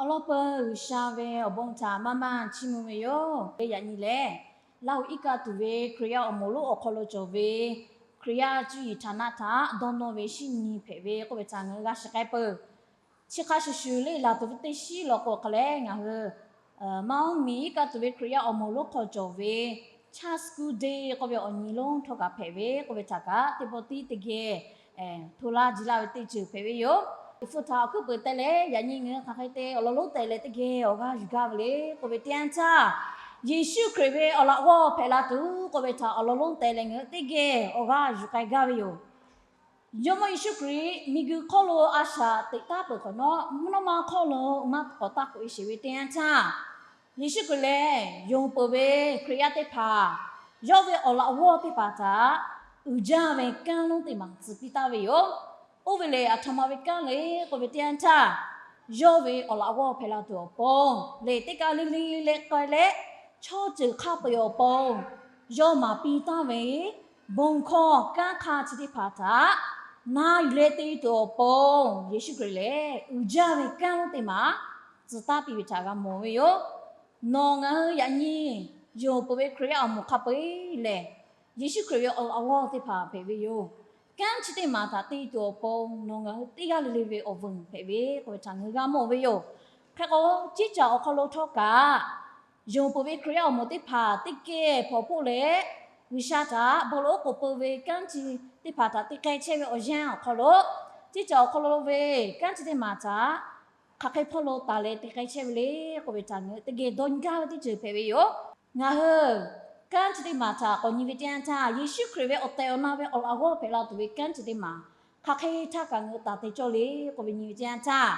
Awˬ lawn peuˬ G'uiˬsha ve awˬ bon htaꞈ maˇ maˇ chiˇ mvuh ve yoˬ. Yaꞈ nyi lehˬ, Laˇ huˍ iˉ kaˆ tuˬ ve Hkriꞈ yaˇ awˬ moˍ lonˉ awˬ hk'aw lo cawˬ ve Hkriꞈ yaˇ cuˇ yiˍ htaꞈ naˆ htaꞈ dawˇ nawˇ ve shinˉ nyi hpehꞈ ve k'oˆ ve htaꞈ ngaˬ hui g'a shiˍ k'ai peuˬ. Chi hk'a shuˍ shuˍ lehˬ, laˬ tuˬ ve teˇ shiˉ law k'o hk'a lehˬ, ngaˬ hui Maˇ oˇ miˬ iˉ kaˆ tuˬ ve Hkriꞈ yaˇ awˬ moˍ lonˉ hk'aw cawˬ ve Church School Day k'oˆ ve awˬ nyi lonˉ htawˇ kaꞈ hpehꞈ ve k'oˆ ve htaꞈ kaꞈ teˇ pawˆ tiˉ teˇ geh hto laˇ ji laˇ ve teˇ ceuˬ hpehꞈ ve yoˬ. Teˇ hpfuhˇ htaꞈ awˬ hkuiˉ peuˍ te leh, yaꞈ nyi ngaˬ hui hk'aˬ hk'e te awˬ lawn lonˉ teh leh teˇ geh awˬ g'aˇ yuˬ gaˇ ve le k'oˆ ve teˇ yanˇ htaˇ, Yeˍsuˆ Hkriꞈ ve awˬ laꞈ g'awˇ hpehꞈ la tuˬ k'oˆ ve htaꞈ awˬ lawn lonˉ teh leh ngaˬ hui teˇ geh awˬ g'aˇ yuˬ k'ai gaˇ ve yoˬ. Jawˇmawˇ Yeˍsuˆ Hkriꞈ miˬguiˬ hk'oˆ lo a shaꞈ teꞈ taˉ peuˬ hk'awꞈ nawˉ, mvuhˇ naw ma hk'oˆ lo maˇ k'awꞈ taˇ k'oꞈ e sheˍ ve teˇ yanˇ htaˇ, Yeˍsuˆ Hkriꞈ lehˬ yonˍ peuˬ ve Hkriꞈ yaˇ teˇ hpaˍ yawˇ ve awˬ laꞈ g'awˇ teˇ hpaˍ htaꞈ uiˍ jaˇ ve kanˉ lonˉ teˇ maˬ tcuh piˇ taˍ ve yoˬ. Oˇ ve lehˬ, aˬ htoꞈ ma ve kanˉ le k'oˆ ve teˇ yanˇ htaˇ, yawˇ ve awˬ laꞈ g'awˇ hpehꞈ la tuˬ awˬ pon lehˬ, teˇ kaˬ le le leh k'ai leh, chaw ceuˬ hk'a peu-eˬ awˬ pon yawˇ maˍ piˇ taˍ ve bon hkawˇ kanˉ hk'aˇ chi teˇ hpaˍ htaꞈ na yuˬ leh te tuˬ awˬ pon, Yeˍsuˆ Hkriꞈ lehˬ uiˍ jaˇ ve kanˉ lonˉ teˇ maˬ tcuh taˍ piˇ ve htaꞈ g'a mawˬ ve yoˬ. Nawˬ ngaˬ hui yaꞈ nyi yonˍ peuˬ ve Hkriꞈ yaˇ awˬ moˍ hk'a peu-eˬ lehˬ, Yeˍsuˆ Hkriꞈ ve awˬ laꞈ g'awˇ teˇ hpaˍ hpehꞈ ve yoˬ. Kanˉ chi teˇ maˬ htaꞈ te tuˬ awˬ pon nawˬ ngaˬ hui teˇ g'aˇ le le ve awˬ vuiˬ hpehꞈ ve k'oˆ ve htaꞈ ngaˬ hui g'a mawˬ ve yoˬ. Hk'e k'o, ceˇ caˬ awˬ hk'aw lo htawˇ kaꞈ yonˍ peuˬ ve Hkriꞈ yaˇ awˬ moˍ teˇ hpaˍ teˇ geh hpawnˬ hpoˆ leh, G'uiˬsha htaꞈ bon lawˬ oˉ k'oˍ peuˬ ve kanˉ chi teˇ hpaˍ htaꞈ te k'ai chehˇ ve awˬ yanˇ awˬ hk'aw lo, ceˇ caˬ awˬ hk'aw lo ve kanˉ chi teˇ maˬ htaꞈ hk'aˬ hk'e hpawˇ lo taˍ leh te k'ai chehˇ ve le k'oˆ ve htaꞈ ngaˬ hui teˇ geh dawˇ nyi gaˇ ve teˇ ceuˬ hpehꞈ ve yoˬ. Ngaˬ hui kanˉ chi teˇ maˬ htaꞈ k'awꞈ nyi ve teˇ yanˇ htaˇ, Yeˍsuˆ Hkriꞈ ve awˬ tehˬ awˬ na ve awˬ laꞈ g'awˇ hpehꞈ la tuˬ ve kanˉ chi teˇ maˬ hk'aˬ hk'e htaˇ kaꞈ ngaˬ hui taˍ te cawˇ le k'oˆ ve nyi ve teˇ yanˇ htaˇ,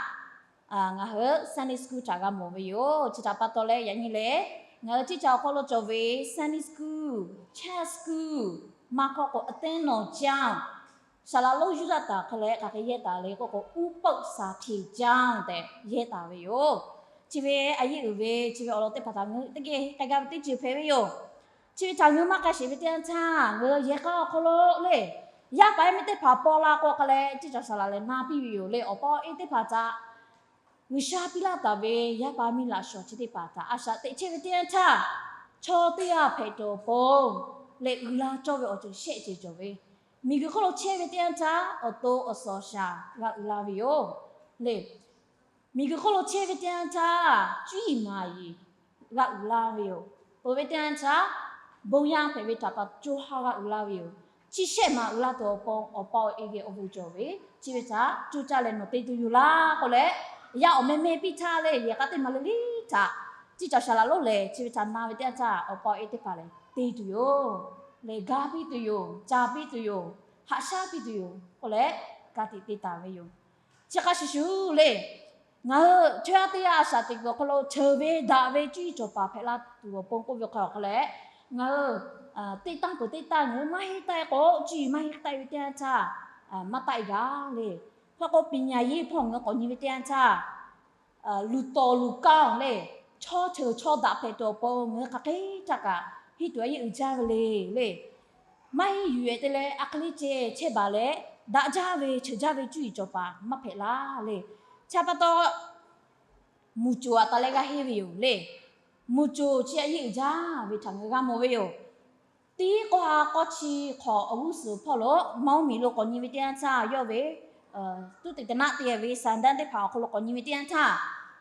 ngaˬ hui Sunday school htaꞈ g'a mawˬ ve yoˬ. Chi htaꞈ pa taw leh yaꞈ nyi lehˬ, ngaˬ hui ceˇ caˬ awˬ hk'aw lo cawˬ ve Sunday school, church school, maˇ hkawˇ k'o အသင်းတော်ကျောင်း saˍ laꞈ lonˉ yuˇ daꞈ taˍ hk'e leh hk'aˬ hk'e yehˇ taˍ le k'oˆ k'o, ဥပုသ်စာသင်ကျောင်း tehꞈ yehˇ taˍ ve yoˬ. Chi ve a yeˇ uiˍ ve chi ve awˬ lawn teˇ hpaˍ htaꞈ ngaˬ hui teˇ geh k'ai gaˇ ve teˇ ceuˬ hpehꞈ ve yoˬ. Chi ve htaꞈ ngaˬ hui maˇ k'ai sheˍ ve teˇ yanˇ htaˇ, ngaˬ hui yehˬ k'a awˬ hk'aw lo le, yaˇ paˍ yaˇ miˇ teˇ hpaˍ paw la k'o hk'a leh, ceˇ caˬ saˍ laꞈ lehˬ na piˇ ve yoˬ le. Awˬ pa awˬ e teˇ hpaˍ htaꞈ G'uiˬsha piˇ laˇ taˍ ve yaˇ paˍ miˇ laꞈ shawnˍ chi teˇ hpaˍ htaꞈ a shaꞈ teꞈ chehˇ ve teˇ yanˇ htaˇ, chaw teˇ g'aˇ hpehꞈ tuˬ awˬ pon leh uiˍ la cawˇ ve awˬ ceuˬ shehˆ ceuˬ cawˬ ve, miˬguiˬ hk'oˆ lo chehˇ ve teˇ yanˇ htaˇ awˬ to awˬ suhˍ awˬ shaˍ g'a uiˍ la ve yoˬ le. Miˬguiˬ hk'oˆ lo chehˇ ve teˇ yanˇ htaˇ cuˇ yiˍ maˍ yiˍ g'a uiˍ la ve yoˬ. Peuˬ ve teˇ yanˇ htaˇ bon yaˇ hpehꞈ ve htaꞈ pa co ha g'a uiˍ la ve yoˬ. Chi shehˆ maˬ uiˍ la tuˬ awˬ pon awˬ pa awˬ e geh awˬ bon cawˬ ve, chi ve htaꞈ co caˇ leh nawˬ te tuˬ yoˬ laˇ k'oˆ leh, yaˇ awˬ meh meh piˇ htaˇ leh yehˬ k'a teˇ maˬ le le htaꞈ ceˇ caˬ saˍ laꞈ lonˉ lehˬ chi ve htaꞈ na ve teˇ yanˇ htaˇ awˬ pa awˬ e teˇ hpaˍ lehˬ te tuˬ yoˬ le, ga piˇ tuˬ yoˬ, ca piˇ tuˬ yoˬ, haꞈ shaˉ piˇ tuˬ yoˬ k'oˆ leh ka tiꞈ te taˍ ve yoˬ. Chi hk'a shuˍ shuˍ le, ngaˬ hui chaw yaˇ teˇ g'aˇ a shaꞈ teꞈ kuiˬ awˬ hk'aw lo cheuˬ ve daꞈ ve cuˇ yiˍ cawˬ paˍ hpehꞈ la tuˬ awˬ pon k'oˆ ve hk'aw hk'a leh, ngaˬ hui teˇ tanˇ peuˬ teˇ tanˇ ngaˬ hui maˇ heˆ taˆ e k'o, cuˇ yiˍ maˇ heˆ taˆ e ve teˇ yanˇ htaˇ maˇ taˆ e gaˇ le. Hk'e k'o, ပညာရေး hpawˇ ngaˬ hui k'awꞈ nyi ve teˇ yanˇ htaˇ, luˬ tawˍ luˬ kaˇ le, chaw cheuˬ chaw daꞈ hpehꞈ tuˬ awˬ pon ngaˬ hui hk'aˬ hk'e htaˇ kaꞈ henˇ tuˬ a yeˇ uiˍ jaˇ ve le le. Maˇ heˆ yuˬ-e te leh a hk'e le ceh chehˇ baˬ leh daꞈ jaˇ ve cheuˬ jaˇ ve cuˇ yiˍ cawˬ paˍ maˇ hpehꞈ laˇ le. Chi pa taw, muˬ coˍ aꞈ taˍ leh g'a henˇ ve yoˬ le. Muˬ coˍ chi a yeˇ uiˍ jaˇ ve htaꞈ ngaˬ hui g'a mawˬ ve yoˬ. Tiˉ k'awˇ ha k'awˇ chi hk'awꞈ awˬ g'uˇ suhˍ hpawˇ lo Maˇ oˇ miˬ lo k'awꞈ nyi ve teˇ yanˇ htaˇ, yawˇ ve tuˉ teꞈ te naˆ te ve saˍ daˇ teˇ hpaˍ awˬ hk'aw lo k'awꞈ nyi ve teˇ yanˇ htaˇ,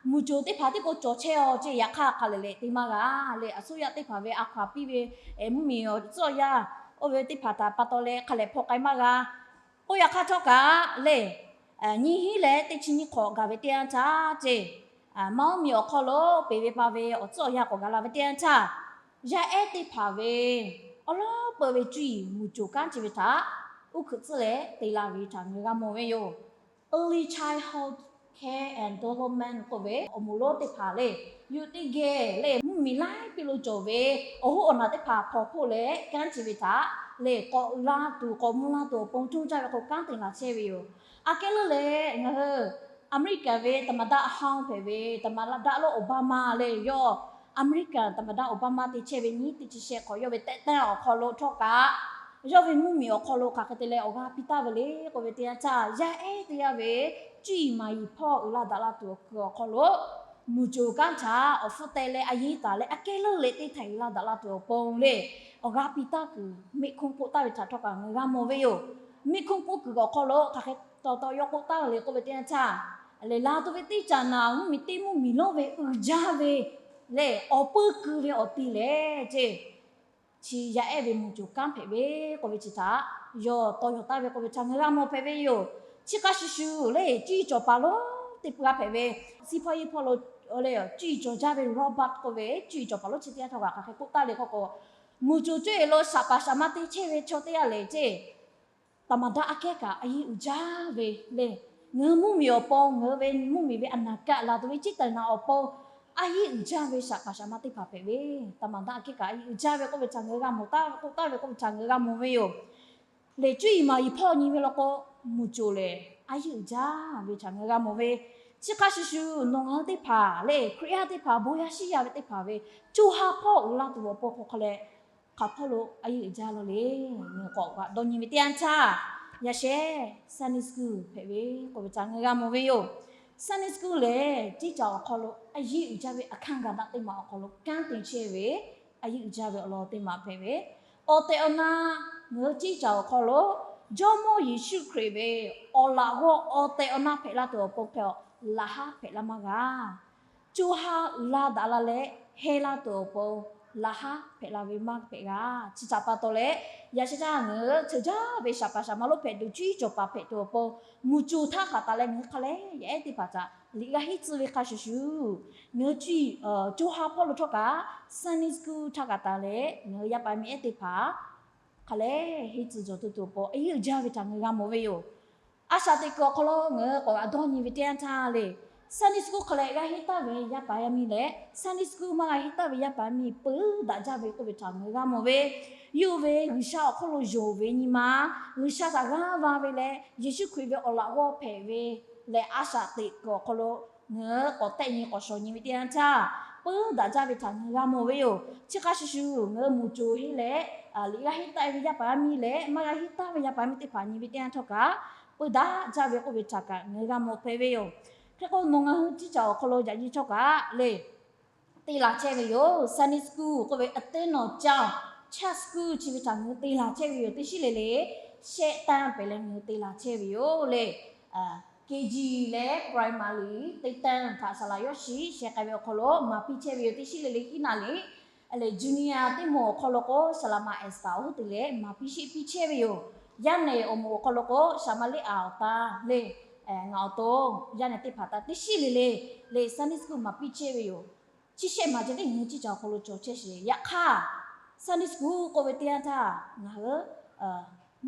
muˬ coˍ teˇ hpaˍ tiˉ k'o cawˬ chehˇ-aw ceh, yaꞈ hk'aˇ hk'a lehˬ lehˬ te maˇ g'a le. Aˬ suˉ yaˇ teˇ hpaˍ ve a hkaw-anˬ piˇ ve mvuhˇmiˬ awˬ tcuhˉ awˬ yanˇ oˇ ve teˇ hpaˍ htaꞈ pa taw leh hk'a lehˬ hpaw k'ai maˇ g'a. K'oˆ yaꞈ hk'aˇ htawˇ kaꞈ le, nyiˇ hinˉ leh teˇ chi nyiˇ hk'awꞈ gaˬ ve teˇ yanˇ htaˇ ceh, Maˇ oˇ miˬ awˬ hk'aw lo peˬ ve pa ve awˬ tcuhˉ awˬ yanˇ k'awꞈ gaˬ la ve teˇ yanˇ htaˇ, yaˇ ehˉ teˇ hpaˍ ve awˉ lawˉ peu ve cuˇ yiˍ muˬ coˍ kanˉ chi ve htaꞈ uˉ hkuiꞈ tcuhˉ leh te la ve htaꞈ ngaˬ hui g'a mawˬ ve yoˬ. Early Childhood Care and Development k'oˆ ve awˬ moˍ lonˉ teˇ hpaˍ le, yawˇ teˇ geh le mvuhˇmiˬ laiˉ piˇ lo cawˬ ve awˬ hoˉ awˬ naˬ teˇ hpaˍ hpawnˬ hpoˆ leh kanˉ chi ve htaꞈ le k'awꞈ uiˍ la tuˬ k'awꞈ mvuh la tuˬ awˬ pon coˇ jaˇ ve k'o kanˉ te laˬ chehˇ ve yoˬ. Aꞈ kehˉ leuˉ leh ngaˬ hui Aˍmeˍriˆkaˍ ve သမ္မတဟောင်း hpehꞈ ve သမ္မတ Obama le, yawˇ Aˍmeˍriˆkaˍ သမ္မတ Obama te chehˇ ve nyiˇ teˇ chi shehˆ hk'awꞈ yawˇ ve tehꞈ tanˇ awˬ hk'aw lo htawˇ kaꞈ, yawˇ ve mvuhˇmiˬ awˬ hk'aw lo hk'aˬ hk'e te leh awˬ g'aˇ piˇ taˍ ve le k'oˆ ve teˇ yanˇ htaˇ, yaˇ ehˉ teˇ g'aˇ ve cuˇ yiˍ maˍ yiˍ hpawˇ uiˍ la daꞈ la tuˬ awˬ hkui awˬ hk'aw lo muˬ coˍ kanˉ htaꞈ awˬ hpfuhˇ teh leh a yiˉ taˍ leh aꞈ kehˉ leuˉ leh teˇ htaiˍ uiˍ la daꞈ la tuˬ awˬ pon le, awˬ g'aˇ piˇ taˇ kuiˬ miˆ hkuˇ k'oˆ taˍ ve htaꞈ htawˇ kaꞈ ngaˬ hui g'a mawˬ ve yoˬ. Miˆ hkuˇ k'oˆ kuiˬ awˬ hk'aw lo hk'aˬ hk'e taw taw yawˇ k'oˆ taˍ le k'oˆ ve teˇ yanˇ htaˇ, lehˬ la tuˬ ve teˇ caꞈ naˍ mvuhˇmiˬ teˇ mvuhˇmiˬ lonˉ ve uiˍ jaˇ ve lehˬ awˬ puiˇ ku ve awˬ ti lehˬ ceˇ, chi yaˇ ehˉ ve muˬ coˍ kanˉ hpehꞈ ve k'oˆ ve chi htaꞈ yawˇ tawˇ yaw taˍ ve k'oˆ ve htaꞈ ngaˬ hui g'a mawˬ hpehꞈ ve yoˬ. Chi hk'a shuˍ shuˍ le, cuˇ yiˍ cawˬ paˍ lonˉ teˇ hpaˍ hpehꞈ ve, Shiˍ hpawˇ Yeˇ hpawˇ lo le cuˇ yiˍ cawˬ jaˇ ve Robert k'oˆ ve cuˇ yiˍ cawˬ paˍ lonˉ chi teˇ yanˇ htawˇ kaꞈ hk'aˬ hk'e k'oˆ taˍ le k'oˆ k'o, muˬ coˍ cuˇ yiˍ lo shaꞈ paˍ shaꞈ ma te chehˇ ve chaw teˇ g'aˇ lehˬ ceˇ, taˍ maˍ daꞈ aꞈ kehˉ kaꞈ a yiˉ uiˍ jaˇ ve le. Ngaˬ hui mvuhˇmiˬ awˬ pon, ngaˬ hui ve mvuhˇmiˬ ve a naˍ kaˆ la tuˬ ve ciˉ taiˍ naˍ awˬ pon a yiˉ uiˍ jaˇ ve shaꞈ paˍ shaꞈ ma teˇ hpaˍ hpehꞈ ve, taˍ maˍ daꞈ aꞈ kehˉ kaꞈ a yiˉ uiˍ jaˇ ve k'oˆ ve htaꞈ ngaˬ hui g'a mawˬ taˍ ve k'oˆ taˍ ve k'oˆ ve htaꞈ ngaˬ hui g'a mawˬ ve yoˬ. Lehˬ cuˇ yiˍ maˍ yiˍ hpawˇ nyi ve law k'o, muˬ coˍ lehˬ a yiˉ uiˍ jaˇ ve htaꞈ ngaˬ hui g'a mawˬ ve. Chi hk'a shuˍ shuˍ nawˬ ngaˬ hui teˇ hpaˍ le, Hkriꞈ yaˇ teˇ hpaˍ bon yaˇ shiˉ yaˇ ve teˇ hpaˍ ve co ha hpawˇ uiˍ la tuˬ awˬ pon hk'aw hk'a leh hk'aˬ hpawˇ lo a yiˉ uiˍ jaˇ law le. Ngaˬ hui k'awꞈ dawˇ nyi ve teˇ yanˇ htaˇ, yaꞈ sheh Sunday school hpehꞈ ve k'oˆ ve htaꞈ ngaˬ hui g'a mawˬ ve yoˬ. Sunday school lehˬ ciˉ caꞈ awˬ hk'aw lo a yiˉ uiˍ jaˇ ve a hkanˇ ga daꞈ teˇ maˬ awˬ hk'aw lo kanˉ te chehˇ ve a yiˉ uiˍ jaˇ ve awˬ lawn teˇ maˬ hpehꞈ ve, awˬ tehˬ awˬ na ngaˬ hui ciˉ caꞈ awˬ hk'aw lo Jawˇmawˇ Yeˍsuˆ Hkriꞈ ve awˬ laꞈ g'awˇ awˬ tehˬ awˬ na hpehꞈ la tuˬ awˬ pon hk'e laꞈ haˉ hpehꞈ laˇ maˇ g'a. Co ha uiˍ la daꞈ la leh heh la tuˬ awˬ pon laꞈ haˉ hpehꞈ la ve maˇ hpehꞈ g'a. Chi htaꞈ pa taw leh, yaꞈ sheh htaˇ ngaˬ hui ceuˬ jaˇ ve shaˍ paˍ shaˍ ma lonˉ hpehꞈ tuˬ, cuˇ yiˍ cawˬ paˍ hpehꞈ tuˬ awˬ pon muˬ coˍ htaˇ hk'aˬ taˍ leh ngaˬ hui hk'a leh yaˇ ehˉ teˇ hpaˍ htaꞈ liꞈ g'a henˇ tcuh ve hk'a shuˍ shuˍ, ngaˬ hui co ha hpawˇ lo htawˇ kaꞈ Sunday school htaˇ hk'aˬ taˍ leh ngaˬ hui yaˇ paˍ yaˇ miˇ ehˉ teˇ hpaˍ hk'a leh henˇ tcuh jawˬ tuˬ tuˬ awˬ pon a yiˉ uiˍ jaˇ ve htaꞈ ngaˬ hui g'a mawˬ ve yoˬ. A shaꞈ teꞈ kuiˬ awˬ hk'aw lo ngaˬ hui k'awꞈ g'a dawˇ nyi ve teˇ yanˇ htaˇ le, Sunday school hk'a leh g'a henˇ taˍ ve yaˇ paˍ yaˇ miˇ leh Sunday school maˇ g'a henˇ taˍ ve yaˇ paˍ yaˇ miˇ peuˬ daꞈ jaˇ ve k'oˆ ve htaꞈ ngaˬ hui g'a mawˬ ve, yawˇ hui ve G'uiˬsha awˬ hk'oˆ lo yonˍ ve nyi ma, G'uiˬsha htaꞈ g'aˇ va ve leh Yeˍsuˆ Hkriꞈ ve awˬ laꞈ g'awˇ hpehꞈ ve leh a shaꞈ teꞈ kuiˬ awˬ hk'aw lo ngaˬ hui k'awꞈ tehˆ nyi k'awꞈ shawˍ nyi ve teˇ yanˇ htaˇ, peuˬ daꞈ jaˇ ve htaꞈ ngaˬ hui g'a mawˬ ve yoˬ. Chi hk'a shuˍ shuˍ ngaˬ hui muˬ coˍ henˇ leh liꞈ g'a henˇ taˍ ve yaˇ paˍ yaˇ miˇ leh maˇ g'a henˇ taˍ ve yaˇ paˍ yaˇ miˇ teˇ hpaˍ nyi ve teˇ yanˇ htawˇ kaꞈ, peuˬ daꞈ jaˇ ve k'oˆ ve htaꞈ kaꞈ ngaˬ hui g'a mawˬ hpehꞈ ve yoˬ. Hk'e k'o nawˬ ngaˬ hui ciˉ caꞈ awˬ hk'aw lo yaꞈ nyi htawˇ kaꞈ le te laˬ chehˇ ve yoˬ. Sunday school k'oˆ ve a teˇ nawˬ caˇ, church school chi ve htaꞈ ngaˬ hui te laˬ chehˇ ve yoˬ. Teˇ shiˉ le le shehˆ tanˇ pehˬ leh ngaˬ hui te laˬ chehˇ ve yoˬ le. K G leh primary teˇ tanˇ htaꞈ saˍ laꞈ yawˇ shiˍ sheh k'ai ve awˬ hk'aw lo maˍ piˇ chehˇ ve yoˬ. Teˇ shiˉ le le hiˉ naˍ liꞈ leh junior teˇ moˍ awˬ hk'aw lo k'o saˍ laꞈ ma Esther awˬ hoˉ te leh maˍ piˇ sheˆ piˇ chehˇ ve yoˬ. Yaˇ nehˬ awˬ moˍ awˬ hk'aw lo k'o saˍ maˍ liˆ a awˬ ta le ngaˬ awˬ to yaˇ nehˬ teˇ hpaˍ htaꞈ teˇ shiˉ le le le Sunday school maˍ piˇ chehˇ ve yoˬ. Chi shehˆ maˬ ceh teˇ nyi ciˉ caꞈ awˬ hk'aw lo cawˬ chehˇ sheˍ. Yaꞈ hk'aˇ Sunday school k'oˆ ve teˇ yanˇ htaˇ ngaˬ hui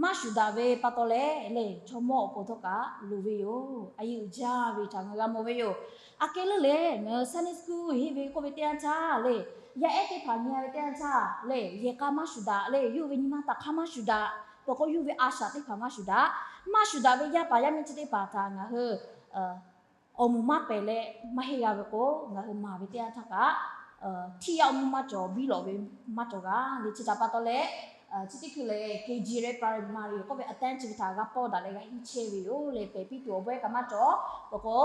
maˇ shuˍ daꞈ ve pa taw leh le chaw mawˇ awˬ pon htawˇ kaꞈ loˍ ve yoˬ. A yiˉ uiˍ jaˇ ve htaꞈ ngaˬ g'a mawˬ ve yoˬ. Aꞈ kehˉ leuˉ leh ngaˬ hui Sunday school henˇ ve k'oˆ ve teˇ yanˇ htaˇ le yaˇ ehˉ teˇ hpaˍ nyi ve teˇ yanˇ htaˇ le yehˬ k'a maˇ shuˍ daꞈ le yawˇ hui ve nyi ma taꞈ hk'aˇ maˇ shuˍ daꞈ, peuˬ k'o yawˇ hui ve a shaꞈ teˇ hpaˍ maˇ shuˍ daꞈ, maˇ shuˍ daꞈ ve yaˇ paˍ yaˇ miˇ chi teˇ hpaˍ htaꞈ ngaˬ hui awˬ moˍ maˇ pehˬ leh maˇ henˇ g'a ve k'o ngaˬ hui maˍ ve teˇ yanˇ htaˇ kaꞈ htiˇ yaˇ awˬ mvuhˇ maˇ cawˬ, biˇ lawꞈ ve maˇ cawˬ g'a le. Chi htaꞈ pa taw leh chi teˇ hkui lehˬ K G leh primary k'oˆ ve a tanˇ chi ve htaꞈ g'a pawˇ daꞈ leh g'a henˇ chehˇ ve yoˬ le. Pehˬ piˇ tuˬ awˬ bawehˇ kaꞈ maˇ cawˬ, peuˬ k'o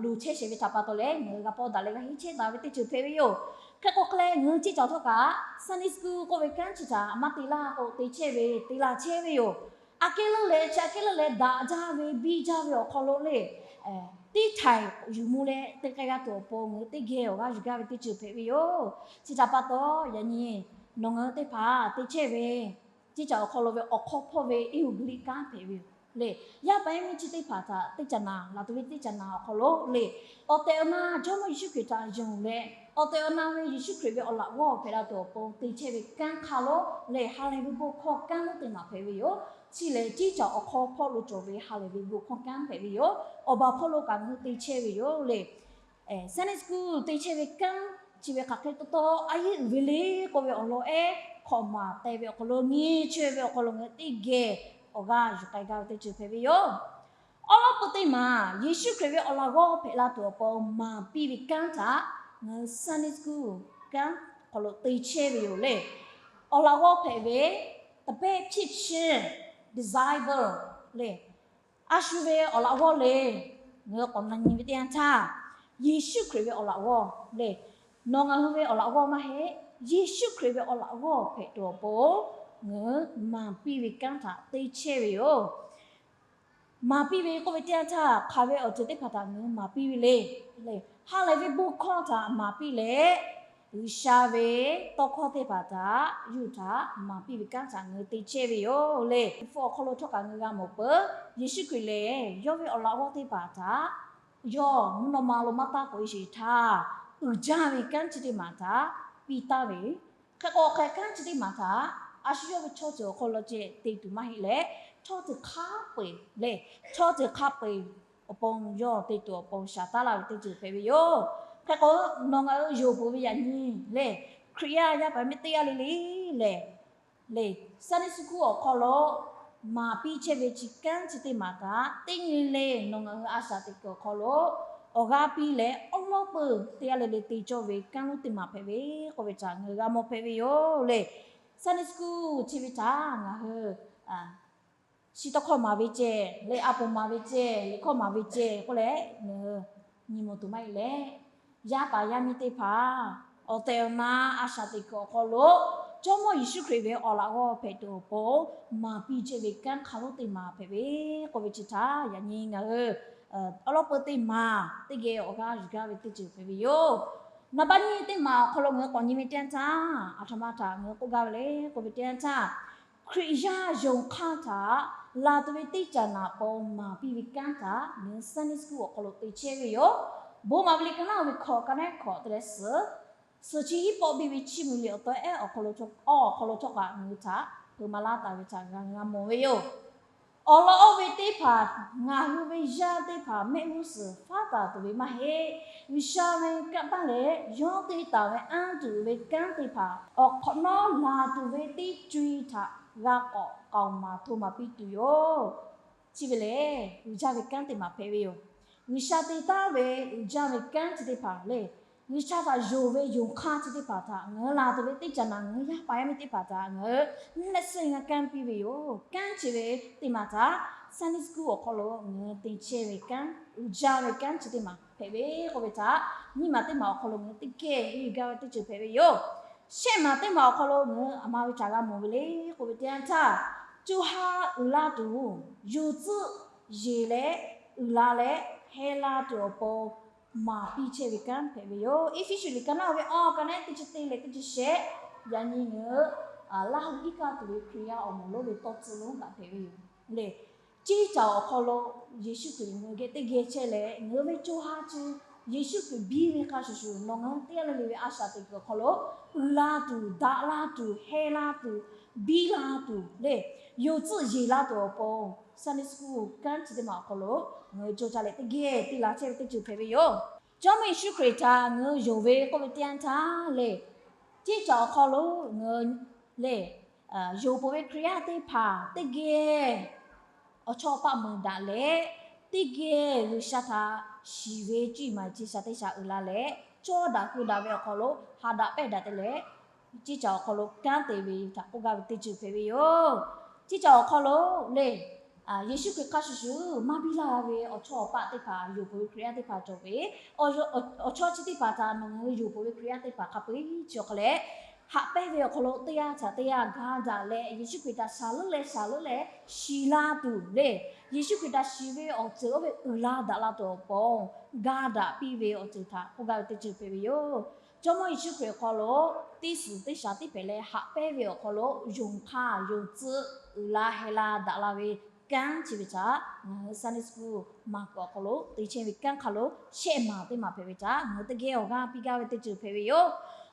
loˍ chehˇ sheˍ ve htaꞈ pa taw leh ngaˬ hui g'a pawˇ daꞈ leh g'a henˇ chehˇ daꞈ ve teˇ ceuˬ hpehꞈ ve yoˬ. Hk'e k'o hk'e leh ngaˬ hui ciˉ caꞈ htawˇ kaꞈ Sunday school k'oˆ ve kanˉ chi htaꞈ maˇ te laˇ k'o te chehˇ ve te laˬ chehˇ ve yoˬ. Aꞈ kehˉ leuˉ leh chi aꞈ kehˉ leuˉ leh daꞈ jaˇ ve biˇ jaˇ ve awˬ hk'aw lo le teˇ htaiˍ yuˬ mvuh leh te k'ai g'a tuˬ awˬ pon ngaˬ hui teˇ geh awˬ g'aˇ yuˬ gaˇ ve teˇ ceuˬ hpehꞈ ve yoˬ. Chi htaꞈ pa taw yaꞈ nyi nawˬ ngaˬ hui teˇ hpaˍ te chehˇ ve ciˉ caꞈ awˬ hk'aw lo ve awˬ hk'aw hpawˇ ve iˉ hu gu liˇ kanˉ hpehꞈ ve yoˬ le. Yaˇ paˍ yaˇ miˇ chi teˇ hpaˍ htaꞈ teˇ caꞈ naˍ laˬ tuˬ ve teˇ caꞈ naˍ awˬ hk'aw lo le awˬ tehˬ awˬ na Jawˇmawˇ Yeˍsuˆ Hkriꞈ htaꞈ yonˍ leh awˬ tehˬ awˬ na ve Yeˍsuˆ Hkriꞈ ve awˬ laꞈ g'awˇ hpehꞈ la tuˬ awˬ pon te chehˇ ve kanˉ hk'a lo le ha lehˬ ve bon hkawˇ kanˉ lonˉ teˇ maˬ hpehꞈ ve yoˬ. Chi lehˬ ciˉ caꞈ awˬ hk'aw hpawˇ lo cawˬ ve ha lehˬ ve bon hkawˇ kanˉ hpehꞈ ve yoˬ. Awˬ baˬ hpawˇ lo kaꞈ ngaˬ hui te chehˇ ve yoˬ le. Sunday school te chehˇ ve kanˉ chi ve hk'aˬ hk'e taw taw a yehˉ uiˍ ve le k'oˆ ve awˬ lawn ehˉ hk'awꞈ maˍ te ve awˬ hk'aw lo nyi chehˇ ve awˬ hk'aw lo ngaˬ hui teˇ geh awˬ g'aˇ yuˬ k'ai gaˇ ve teˇ ceuˬ hpehꞈ ve yoˬ. Awˉ lawˉ peu teˇ maˬ Yeˍsuˆ Hkriꞈ ve awˬ laꞈ g'awˇ hpehꞈ la tuˬ awˬ pon maˍ piˇ ve kanˉ htaꞈ ngaˬ hui Sunday school kanˉ hk'aw lo te chehˇ ve yoˬ le. Awˬ laꞈ g'awˇ hpehꞈ ve တပည့်ဖြစ်ခြင်း disciple လ a shu ve awˬ laꞈ g'awˇ le ngaˬ hui k'awꞈ na nyi ve teˇ yanˇ htaˇ, Yeˍsuˆ Hkriꞈ ve awˬ laꞈ g'awˇ lehˬ, nawˬ ngaˬ hui ve awˬ laꞈ g'awˇ maˇ heˆ. Yeˍsuˆ Hkriꞈ ve awˬ laꞈ g'awˇ hpehꞈ tuˬ awˬ pon ngaˬ hui maˍ piˇ ve kanˉ htaꞈ te chehˇ ve yoˬ. Maˍ piˇ ve k'oˆ ve teˇ yanˇ htaˇ, hk'aˬ ve awˬ ceuˬ teˇ hpaˍ htaꞈ ngaˬ hui maˍ piˇ ve le. Lehˬ, ha lehˬ ve bon hkawˇ htaꞈ maˍ piˇ leh, G'uiˬsha ve tawˇ hkawˇ teˇ hpaˍ htaꞈ yuˬ htaꞈ maˍ piˇ ve kanˉ htaꞈ ngaˬ hui te chehˇ ve yoˬ le. Hpu awˬ hk'aw lo htawˇ kaꞈ ngaˬ hui g'a mawˬ peuˬ, Yeˍsuˆ Hkriꞈ lehˬ yawˇ ve awˬ laꞈ g'awˇ teˇ hpaˍ htaꞈ yawˇ mvuhˇ naw ma lo maˇ taˇ k'oꞈ e sheˍ htaˇ, uiˍ jaˇ ve kanˉ chi teˇ maˬ htaꞈ piˇ taˍ ve, hk'e k'o hk'e kanˉ chi teˇ maˬ htaꞈ a shu yawˇ ve chaw ceuˬ awˬ hk'aw lo ceh te tuˬ maˇ heˆ leh, chaw ceuˬ hk'a peu-eˬ lehˬ, chaw ceuˬ hk'a peu-eˬ awˬ pon yawˇ te tuˬ awˬ pon shaˍ taˉ laˇ ve teˇ ceuˬ hpehꞈ ve yoˬ. Hk'e k'o, nawˬ ngaˬ hui yonˍ peuˬ ve yaꞈ nyi lehˬ, Hkriꞈ yaˇ yaˇ paˍ miˇ teˇ g'aˇ le le lehˬ, lehˬ Sunday school awˬ hk'aw lo maˍ piˇ chehˇ ve chi kanˉ chi teˇ maˬ htaꞈ teˇ nyi le nawˬ ngaˬ hui a shaꞈ teꞈ kuiˬ awˬ hk'aw lo awˬ g'aˇ piˇ leh, awˉ lawˉ peuˬ teˇ g'aˇ le le te cawˇ ve kanˉ lonˉ teˇ maˬ hpehꞈ ve k'oˆ ve htaꞈ ngaˬ hui g'a mawˬ hpehꞈ ve yoˬ le. Sunday school chi ve htaꞈ ngaˬ hui chi tawˇ hkawˇ maˍ ve ceh leh, a poˍ maˍ ve ceh, liꞈ hkawˇ maˍ ve ceh k'oˆ leh ngaˬ hui nyi mawˬ tuˬ maˇ heˆ leh, yaˇ paˍ yaˇ miˇ teˇ hpaˍ awˬ tehˬ awˬ na a shaꞈ teꞈ kuiˬ awˬ hk'aw lo Jawˇmawˇ Yeˍsuˆ Hkriꞈ ve awˬ laꞈ g'awˇ hpehꞈ tuˬ awˬ pon maˍ piˇ chehˇ ve kanˉ hk'a lonˉ teˇ maˬ hpehꞈ ve k'oˆ ve chi htaꞈ yaꞈ nyi ngaˬ hui awˉ lawˉ peuˬ teˇ maˬ teˇ geh awˬ g'aˇ yuˬ gaˇ ve teˇ ceuˬ hpehꞈ ve yoˬ. Naˍ baˆ nyiˇ teˇ maˬ awˬ hk'aw lo ngaˬ hui k'awꞈ nyi ve teˇ yanˇ htaˇ, aˬ htoꞈ ma htaꞈ ngaˬ hui k'oˆ gaˇ ve le k'oˆ ve teˇ yanˇ htaˇ, Hkriꞈ yaˇ yonˍ hk'aˇ htaꞈ laˬ tuˬ ve teˇ caꞈ naꞈ pon maˍ piˇ ve kanˉ htaꞈ ngaˬ hui Sunday school awˬ hk'aw lo te chehˇ ve yoˬ. Bon maˍ ve liꞈ ka naˉ ve hkawꞈ ka naˉ hkawꞈ te leh suhˍ, suhˍ chi hiˉ pawˆ biˇ ve chiˇ mvuh liꞈ awˬ taw ehˉ awˬ hk'aw lo, awˬ hk'aw lo htawˇ kaꞈ ngaˬ hui htaꞈ hpeuꞈ maˍ laˇ taˍ ve htaꞈ g'a mawˬ ve yoˬ. Awˬ lawn oˇ ve teˇ hpaˍ ngaˬ hui ve yaˇ teˇ hpaˍ mehˆ g'uˇ suhˍ faˉ taˍ tuˬ ve maˇ heˆ. G'uiˬsha ve kanˇ paˆ leh yawˇ te taˍ ve anˇ tuˬ ve kanˉ teˇ hpaˍ awˬ hk'awꞈ nawˉ laˬ tuˬ ve teˇ co-e htaꞈ g'a k'awꞈ k'aoˍ maˍ hto maˍ piˇ tuˬ yoˬ. Chi ve lehˬ, uiˍ jaˇ ve kanˉ teˇ maˬ hpehꞈ ve yoˬ. G'uiˬsha te taˍ ve uiˍ jaˇ ve kanˉ chi teˇ hpaˍ lehˬ, G'uiˬsha htaꞈ yonˍ ve yonˍ hk'aˇ chi teˇ hpaˍ htaꞈ ngaˬ hui laˬ tuˬ ve teˇ caꞈ naꞈ ngaˬ hui yaˇ paˍ yaˇ miˇ teˇ hpaˍ htaꞈ ngaˬ hui next year ngaˬ kanˉ piˇ ve yoˬ. Kanˉ chi ve teˇ maˬ htaꞈ Sunday school awˬ hk'aw lo ngaˬ hui te chehˇ ve kanˉ, uiˍ jaˇ ve kanˉ chi teˇ maˬ hpehꞈ ve k'oˆ ve htaꞈ nyiˇ maˬ teˇ maˬ awˬ hk'aw lo ngaˬ hui teˇ geh yuˬ gaˇ ve teˇ ceuˬ hpehꞈ ve yoˬ. Shehˆ maˬ teˇ maˬ awˬ hk'aw lo ngaˬ hui aˬ ma ve htaꞈ g'a mawˬ ve le k'oˆ ve teˇ yanˇ htaˇ, co ha uiˍ la tuˬ, yonˍ tcuhˆ yeˬ leh uiˍ la leh heh la tuˬ awˬ pon maˍ piˇ chehˇ ve kanˉ hpehꞈ ve yoˬ. Eˇfeˇsuꞈ liꞈ ka naˉ ve awˬ ka naˉ teˇ chi teˇ leh teˇ chi shehˆ, yaꞈ nyi ngaˬ hui Laˇ huˍ iˉ kaˆ tuˬ ve Hkriꞈ yaˇ awˬ moˍ lonˉ ve tawˇ tcuh lonˉ kaꞈ hpehꞈ ve yoˬ le. Ceˇ caˬ awˬ hk'aw lo Yeˍsuˆ Hkriꞈ ngaˬ hui geh teˇ geh chehˇ leh, ngaˬ hui ve co ha chi Yeˍsuˆ Hkriꞈ biˇ ve hk'a shuˍ shuˍ, nawˬ ngaˬ hui teˇ g'aˇ le le ve a shaꞈ teꞈ kuiˬ awˬ hk'aw lo uiˍ la tuˬ, daꞈ la tuˬ, heh la tuˬ, biˇ la tuˬ le, yonˍ tcuhˆ yeˬ la tuˬ awˬ pon Sunday school kanˉ chi teˇ maˬ awˬ hk'aw lo ngaˬ hui co ca leh teˇ geh te la chehˇ ve teˇ ceuˬ hpehꞈ ve yoˬ. Jawˇmawˇ Yeˍsuˆ Hkriꞈ htaꞈ ngaˬ hui yonˍ ve k'oˆ ve teˇ yanˇ htaˇ le, ceˇ caˬ awˬ hk'aw lo ngaˬ hui le, yonˍ peuˬ ve Hkriꞈ yaˇ teˇ hpaˍ teˇ geh awˬ chawˇ awˬ paˆ meuˍ daꞈ leh, teˇ geh G'uiˬsha htaꞈ shiˍ ve cuˇ yiˍ maˍ chi shaˍ teˇ shaˍ uiˍ la leh, cawˇ daꞈ keu daꞈ ve awˬ hk'aw lo haꞈ daꞈ pehˇ daꞈ te leh, ceˇ caˬ awˬ hk'aw lo kanˉ te ve htaꞈ k'oˆ gaˇ ve teˇ ceuˬ hpehꞈ ve yoˬ. Ceˇ caˬ awˬ hk'aw lo le, Yeˍsuˆ Hkriꞈ hk'a shuˍ shuˍ maˇ biˇ laˇ ve awˬ chawˇ awˬ paˆ teˇ hpaˍ, yonˍ peuˬ ve Hkriꞈ yaˇ teˇ hpaˍ cawˬ ve, awˬ chawˇ chi teˇ hpaˍ htaꞈ nawˬ ngaˬ hui yonˍ peuˬ ve Hkriꞈ yaˇ teˇ hpaˍ hk'a peu-eˬ chi awˬ hk'aw leh, haꞈ pehnˇ ve awˬ hk'aw lo teˇ g'aˇ htaꞈ teˇ g'aˇ ga daꞈ leh, Yeˍsuˆ Hkriꞈ htaꞈ shaˍ leuˉ leh shaˍ leuˉ leh shiˍ la tuˬ le, Yeˍsuˆ Hkriꞈ htaꞈ shiˍ ve awˬ ceuˬ oˇ ve uiˍ la daꞈ la tuˬ awˬ pon ga daꞈ piˇ ve awˬ ceuˬ htaꞈ k'oˆ gaˇ ve teˇ ceuˬ hpehꞈ ve yoˬ. Jawˇmawˇ Yeˍsuˆ Hkriꞈ awˬ hk'aw lo teˇ suhˍ teˇ shaˍ tiˉ hpehꞈ leh haꞈ pehnˇ ve awˬ hk'aw lo yonˍ hk'aˇ yonˍ tcuhˆ uiˍ la heh la daꞈ la ve kanˉ chi ve htaꞈ ngaˬ hui Sunday school maˍ kuiˬ awˬ hk'aw lo te chehˇ ve kanˉ hk'a lo shehˆ maˬ teˇ maˬ hpehꞈ ve htaꞈ ngaˬ hui teˇ geh awˬ g'aˇ piˇ gaˇ ve teˇ ceuˬ hpehꞈ ve yoˬ.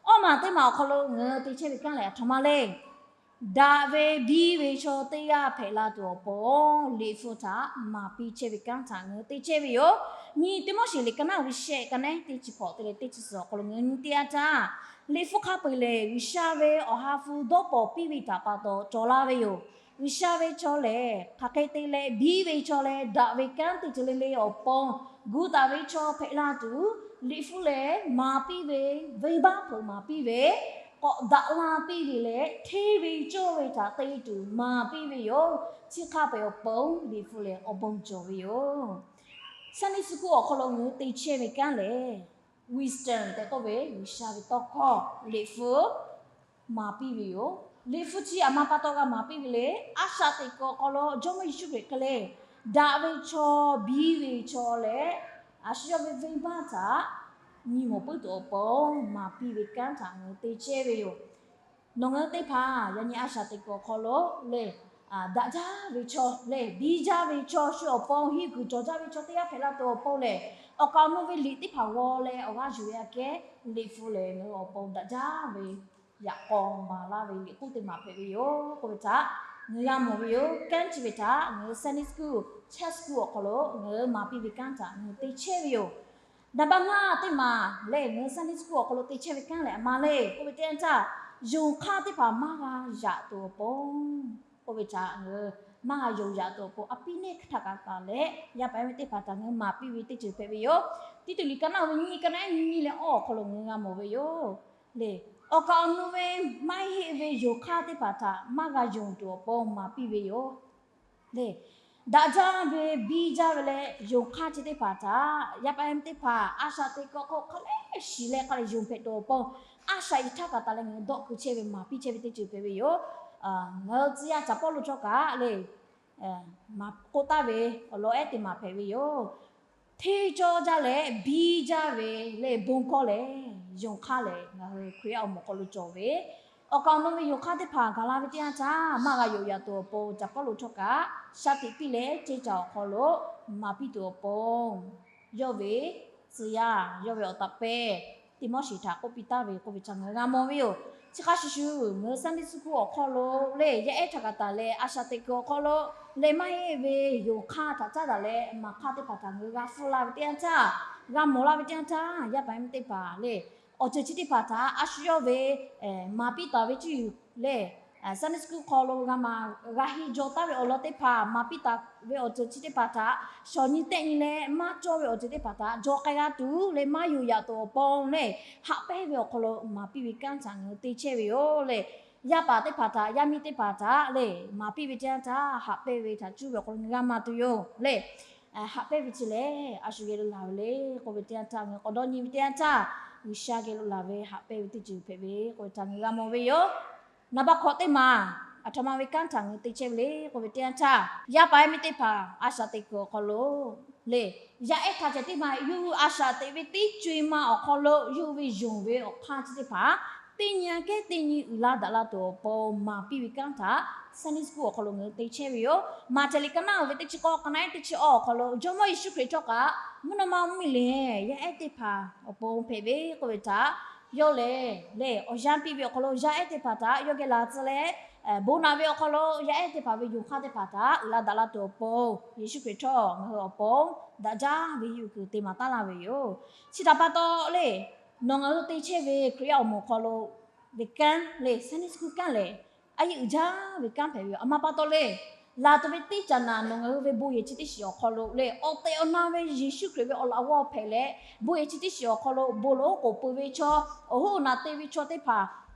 Awˇ maˬ teˇ maˬ awˬ hk'aw lo ngaˬ hui te chehˇ ve kanˉ lehˬ aˬ htoꞈ ma le. Daꞈ ve biˇ ve chaw teˇ g'aˇ hpehꞈ la tuˬ awˬ pon Liꞈ hpu htaꞈ maˍ piˇ chehˇ ve kanˉ htaꞈ ngaˬ hui te chehˇ ve yoˬ. Nyi Tiˆmoˉseˍ liꞈ ka naˉ ve shehˆ ka naˉ teˇ chi hkawꞈ te leh teˇ chi suhˍ awˬ hk'aw lo ngaˬ hui nyi teˇ yanˇ htaˇ, Liꞈ hpu hk'a peu-eˬ lehˬ G'uiˬsha ve awˬ ha hpu dawˇ pawˍ piˇ ve htaꞈ pa taw cawˬ la ve yoˬ. G'uiˬsha ve chaw lehˬ hk'aˬ hk'e te leh biˇ ve chaw leh daꞈ ve kanˉ teˇ ceuˬ le le awˬ pon gu taˍ ve chaw hpehꞈ la tuˬ, Liꞈ hpu lehˬ maˍ piˇ ve, venˇbaˆ hpeuꞈ maˍ piˇ ve, k'awꞈ daꞈ la piˇ ve leh hteˇ ve cawˇ ve htaꞈ te tuˬ maˍ piˇ ve yoˬ. Chi hk'a peu-eˬ awˬ pon Liꞈ hpu lehˬ awˬ bon cawˬ ve yoˬ. Sunday school awˬ hk'aw lo ngaˬ hui te chehˇ ve kanˉ lehˬ, wisdom tehꞈ k'oˆ ve G'uiˬsha ve tawˇ hkawˇ, liꞈ hpu maˍ piˇ ve yoˬ. Liꞈ hpu chi aˬ ma pa taw g'a maˍ piˇ ve le. A shaꞈ teꞈ kuiˬ awˬ hk'aw lo Jawˇmawˇ Yeˍsuˆ Hkriꞈ hk'e le, daꞈ ve chaw, biˇ ve chaw leh a shu yawˇ ve venˇbaˆ htaꞈ nyi mawˬ puiˉ tuˬ awˬ pon maˍ piˇ ve kanˉ htaꞈ ngaˬ hui te chehˇ ve yoˬ. Nawˬ ngaˬ hui teˇ hpaˍ yaꞈ nyi a shaꞈ teꞈ kuiˬ awˬ hk'aw lo lehˬ, daꞈ jaˇ ve chaw lehˬ, biˇ jaˇ ve chaw, shu awˬ pon hiˇ kuiˬ cawˬ jaˇ ve chaw teˇ g'aˇ hpehꞈ la tuˬ awˬ pon lehˬ, awˬ kaˍ awˬ nu ve liꞈ teˇ hpaˍ g'aw leh awˬ g'aˇ yuˬ ve aꞈ kehˉ, liꞈ hpu lehˬ ngaˬ hui awˬ pon daꞈ jaˇ ve yaꞈ k'aw maˍ laˇ ve liꞈ k'oˆ teˇ maˬ hpehꞈ ve yoˬ k'oˆ ve htaꞈ ngaˬ hui g'a mawˬ ve yoˬ. Kanˉ chi ve htaꞈ ngaˬ hui Sunday school, church school awˬ hk'aw lo ngaˬ hui maˍ piˇ ve kanˉ htaꞈ ngaˬ hui te chehˇ ve yoˬ. Naˍ baˆ ngaˇ teˇ maˬ lehˬ, ngaˬ hui Sunday school awˬ hk'aw lo te chehˇ ve kanˉ lehˬ aˬ ma le k'oˆ ve teˇ yanˇ htaˇ, yonˍ hk'aˇ teˇ hpaˍ maˇ g'a yaꞈ tuˬ awˬ pon k'oˆ ve htaꞈ ngaˬ hui maˇ g'a yonˍ yaꞈ tuˬ awˬ pon a piˇ neˇ htaꞈ kaꞈ taˍ leh, yaˇ paˍ yaˇ miˇ teˇ hpaˍ htaꞈ ngaˬ hui maˍ piˇ ve teˇ ceuˬ hpehꞈ ve yoˬ. Tiˇ tuꞈ liꞈ ka naˆ ve nyiˇ, ka naˆ nyiˇ leh awˇ awˬ hk'aw lo ngaˬ hui g'a mawˬ ve yoˬ. Lehˬ, awˬ kaˍ awˬ nu ve maˇ heˆ ve yonˍ hk'aˇ teˇ hpaˍ htaꞈ maˇ g'a yonˍ tuˬ awˬ pon maˍ piˇ ve yoˬ. Lehˬ, daꞈ jaˇ ve, biˇ jaˇ ve leh yonˍ hk'aˇ chi teˇ hpaˍ htaꞈ yaˇ paˍ yaˇ miˇ teˇ hpaˍ a shaꞈ teꞈ kuiˬ awˬ hk'aw lo hk'a leh shiˍ leh hk'a leh yonˍ hpehꞈ tuˬ awˬ pon, a shaꞈ iˍ htaˇ kaꞈ taˍ leh ngaˬ hui dawˆ keu chehˇ ve maˍ piˇ chehˇ ve teˇ ceuˬ hpehꞈ ve yoˬ. Ngaˬ hui tcuh yaˇ caˍ Pawˇluꞈ htawˇ kaꞈ lehˬ, maˍ k'oˆ taˍ ve awˬ lawn ehˉ teˇ maˬ hpehꞈ ve yoˬ. Hteˇ cawˇ jaˇ leh biˇ jaˇ ve lehˬ bon hkawˇ lehˬ, yonˍ hk'aˇ lehˬ ngaˬ hui Hkriꞈ yaˇ awˬ moˍ hk'aw lo cawˬ ve, awˬ kaˍ awˬ nu ve yonˍ hk'aˇ teˇ hpaˍ gaˬ la ve teˇ yanˇ htaˇ maˇ g'a yonˍ yaꞈ tuˬ awˬ pon caˍ Pawˇluꞈ htawˇ kaꞈ shaˍ tiꞈ piˇ leh ceˇ caˍ awˬ hk'aw lo maˍ piˇ tuˬ awˬ pon, yawˇ ve tcuh yaˇ, yawˇ ve awˬ taˍ pehˇ Tiˆmoˉseˍ htaꞈ k'oˆ piˇ taˍ ve k'oˆ ve htaꞈ ngaˬ hui g'a mawˬ ve yoˬ. Chi hk'a shuˍ shuˍ, ngaˬ hui Sunday school awˬ hk'aw lo lehˬ, yaˇ ehˉ htaꞈ kaꞈ taˍ leh a shaꞈ teꞈ kuiˬ awˬ hk'aw lo lehˬ, maˇ heˆ ve yonˍ hk'aˇ htaꞈ caˉ daꞈ leh maˍ hk'aˇ teˇ hpaˍ htaꞈ ngaˬ hui g'a hpfuhˇ la ve teˇ yanˇ htaˇ, g'a mawˬ la ve teˇ yanˇ htaˇ, yaˇ paˍ yaˇ miˇ teˇ hpaˍ lehˬ, awˬ ceuˬ chi teˇ hpaˍ htaꞈ a shu yawˇ ve maˍ piˇ taˍ ve cuˇ yiˍ lehˬ, Sunday school hk'aw lo g'a maˍ g'a henˇ jaw taˍ ve awˬ lawn teˇ hpaˍ, maˍ piˇ taˍ ve awˬ ceuˬ chi teˇ hpaˍ htaꞈ shawˍ nyi tehˆ nyi leh maˇ cawˇ ve awˬ ceuˬ teˇ hpaˍ htaꞈ jaw k'ai g'a tuˬ leh maˇ yonˍ yaꞈ tuˬ awˬ pon lehˬ, haꞈ pehnˇ ve awˬ hk'aw lo maˍ piˇ ve kanˉ htaꞈ ngaˬ hui te chehˇ ve yoˬ lehˬ. Yaˇ paˍ teˇ hpaˍ htaꞈ, yaˇ miˇ teˇ hpaˍ htaꞈ lehˬ, maˍ piˇ ve teˇ yanˇ htaˇ haꞈ pehnˇ ve htaꞈ cuˇ ve awˬ hk'aw lo ngaˬ hui g'a maˍ tuˬ yoˬ lehˬ. Haꞈ pehnˇ ve chi lehˬ a shu geh lo laˬ ve le k'oˆ ve teˇ yanˇ htaˇ, ngaˬ hui k'awꞈ dawˇ nyi ve teˇ yanˇ htaˇ, G'uiˬsha geh lo laˬ ve haꞈ pehnˇ ve teˇ ceuˬ hpehꞈ ve k'oˆ ve htaꞈ ngaˬ hui g'a mawˬ ve yoˬ. Naˍ baˆ hkawꞈ teˇ maˬ, aˬ htoꞈ ma ve kanˉ htaꞈ ngaˬ hui te chehˇ ve le k'oˆ ve teˇ yanˇ htaˇ, yaˇ paˍ yaˇ miˇ teˇ hpaˍ a shaꞈ teꞈ kuiˬ awˬ hk'aw lo lehˬ, yaˇ ehˉ hk'a ceh teˇ maˬ yawˇ hui a shaꞈ teꞈ ve teˇ co e ma awˬ hk'aw lo yawˇ hui ve yonˍ ve awˬ hk'aˇ chi teˇ hpaˍ teˇ nyi aꞈ kehˉ teˇ nyi uiˍ la daꞈ la tuˬ awˬ pon maˍ piˇ ve kanˉ htaꞈ Sunday school awˬ hk'aw lo ngaˬ hui te chehˇ ve yoˬ. Maˍ teꞈ liꞈ ka naˆ uiˍ ve teˇ chi k'awˇ, ka naˆ ehˉ teˇ chi awˇ awˬ hk'aw lo Jawˇmawˇ Yeˍsuˆ Hkriꞈ htawˇ kaꞈ mvuhˇ naw ma mvuhˇmiˬ lehˬ yaˇ ehˉ teˇ hpaˍ awˬ pon hpehꞈ ve k'oˆ ve htaꞈ yawˇ lehˬ lehˬ awˬ yanˇ piˇ ve awˬ hk'aw lo yaˇ ehˉ teˇ hpaˍ htaꞈ yawˇ geh laˬ tcuh leh, bon naꞈ ve awˬ hk'aw lo yaˇ ehˉ teˇ hpaˍ ve yonˍ hk'aˇ teˇ hpaˍ htaꞈ uiˍ la daꞈ la tuˬ awˬ pon, Yeˍsuˆ Hkriꞈ htawˇ ngaˬ hui awˬ pon daꞈ jaˇ ve yuˬ kuiˬ te maˍ taˉ laˇ ve yoˬ. Chi htaꞈ pa taw lehˬ, nawˬ ngaˬ hui te chehˇ ve Hkriꞈ yaˇ awˬ moˍ hk'aw lo ve kanˉ lehˬ, Sunday school kanˉ lehˬ, a yeˇ uiˍ jaˇ ve kanˉ hpehꞈ ve yoˬ. Aˬ ma pa taw lehˬ, laˬ tuˬ ve teˇ caꞈ naꞈ nawˬ ngaˬ hui ve bon yehˬ chi teˇ shiˍ awˬ hk'aw lo lehˬ, awˬ tehˬ awˬ na ve Yeˍsuˆ Hkriꞈ ve awˬ laꞈ g'awˇ hpehꞈ leh, bon yehˬ chi teˇ shiˍ awˬ hk'aw lo bon lo k'oˍ peuˬ ve chaw, awˬ hoˉ awˬ naꞈ te ve chaw teˇ hpaˍ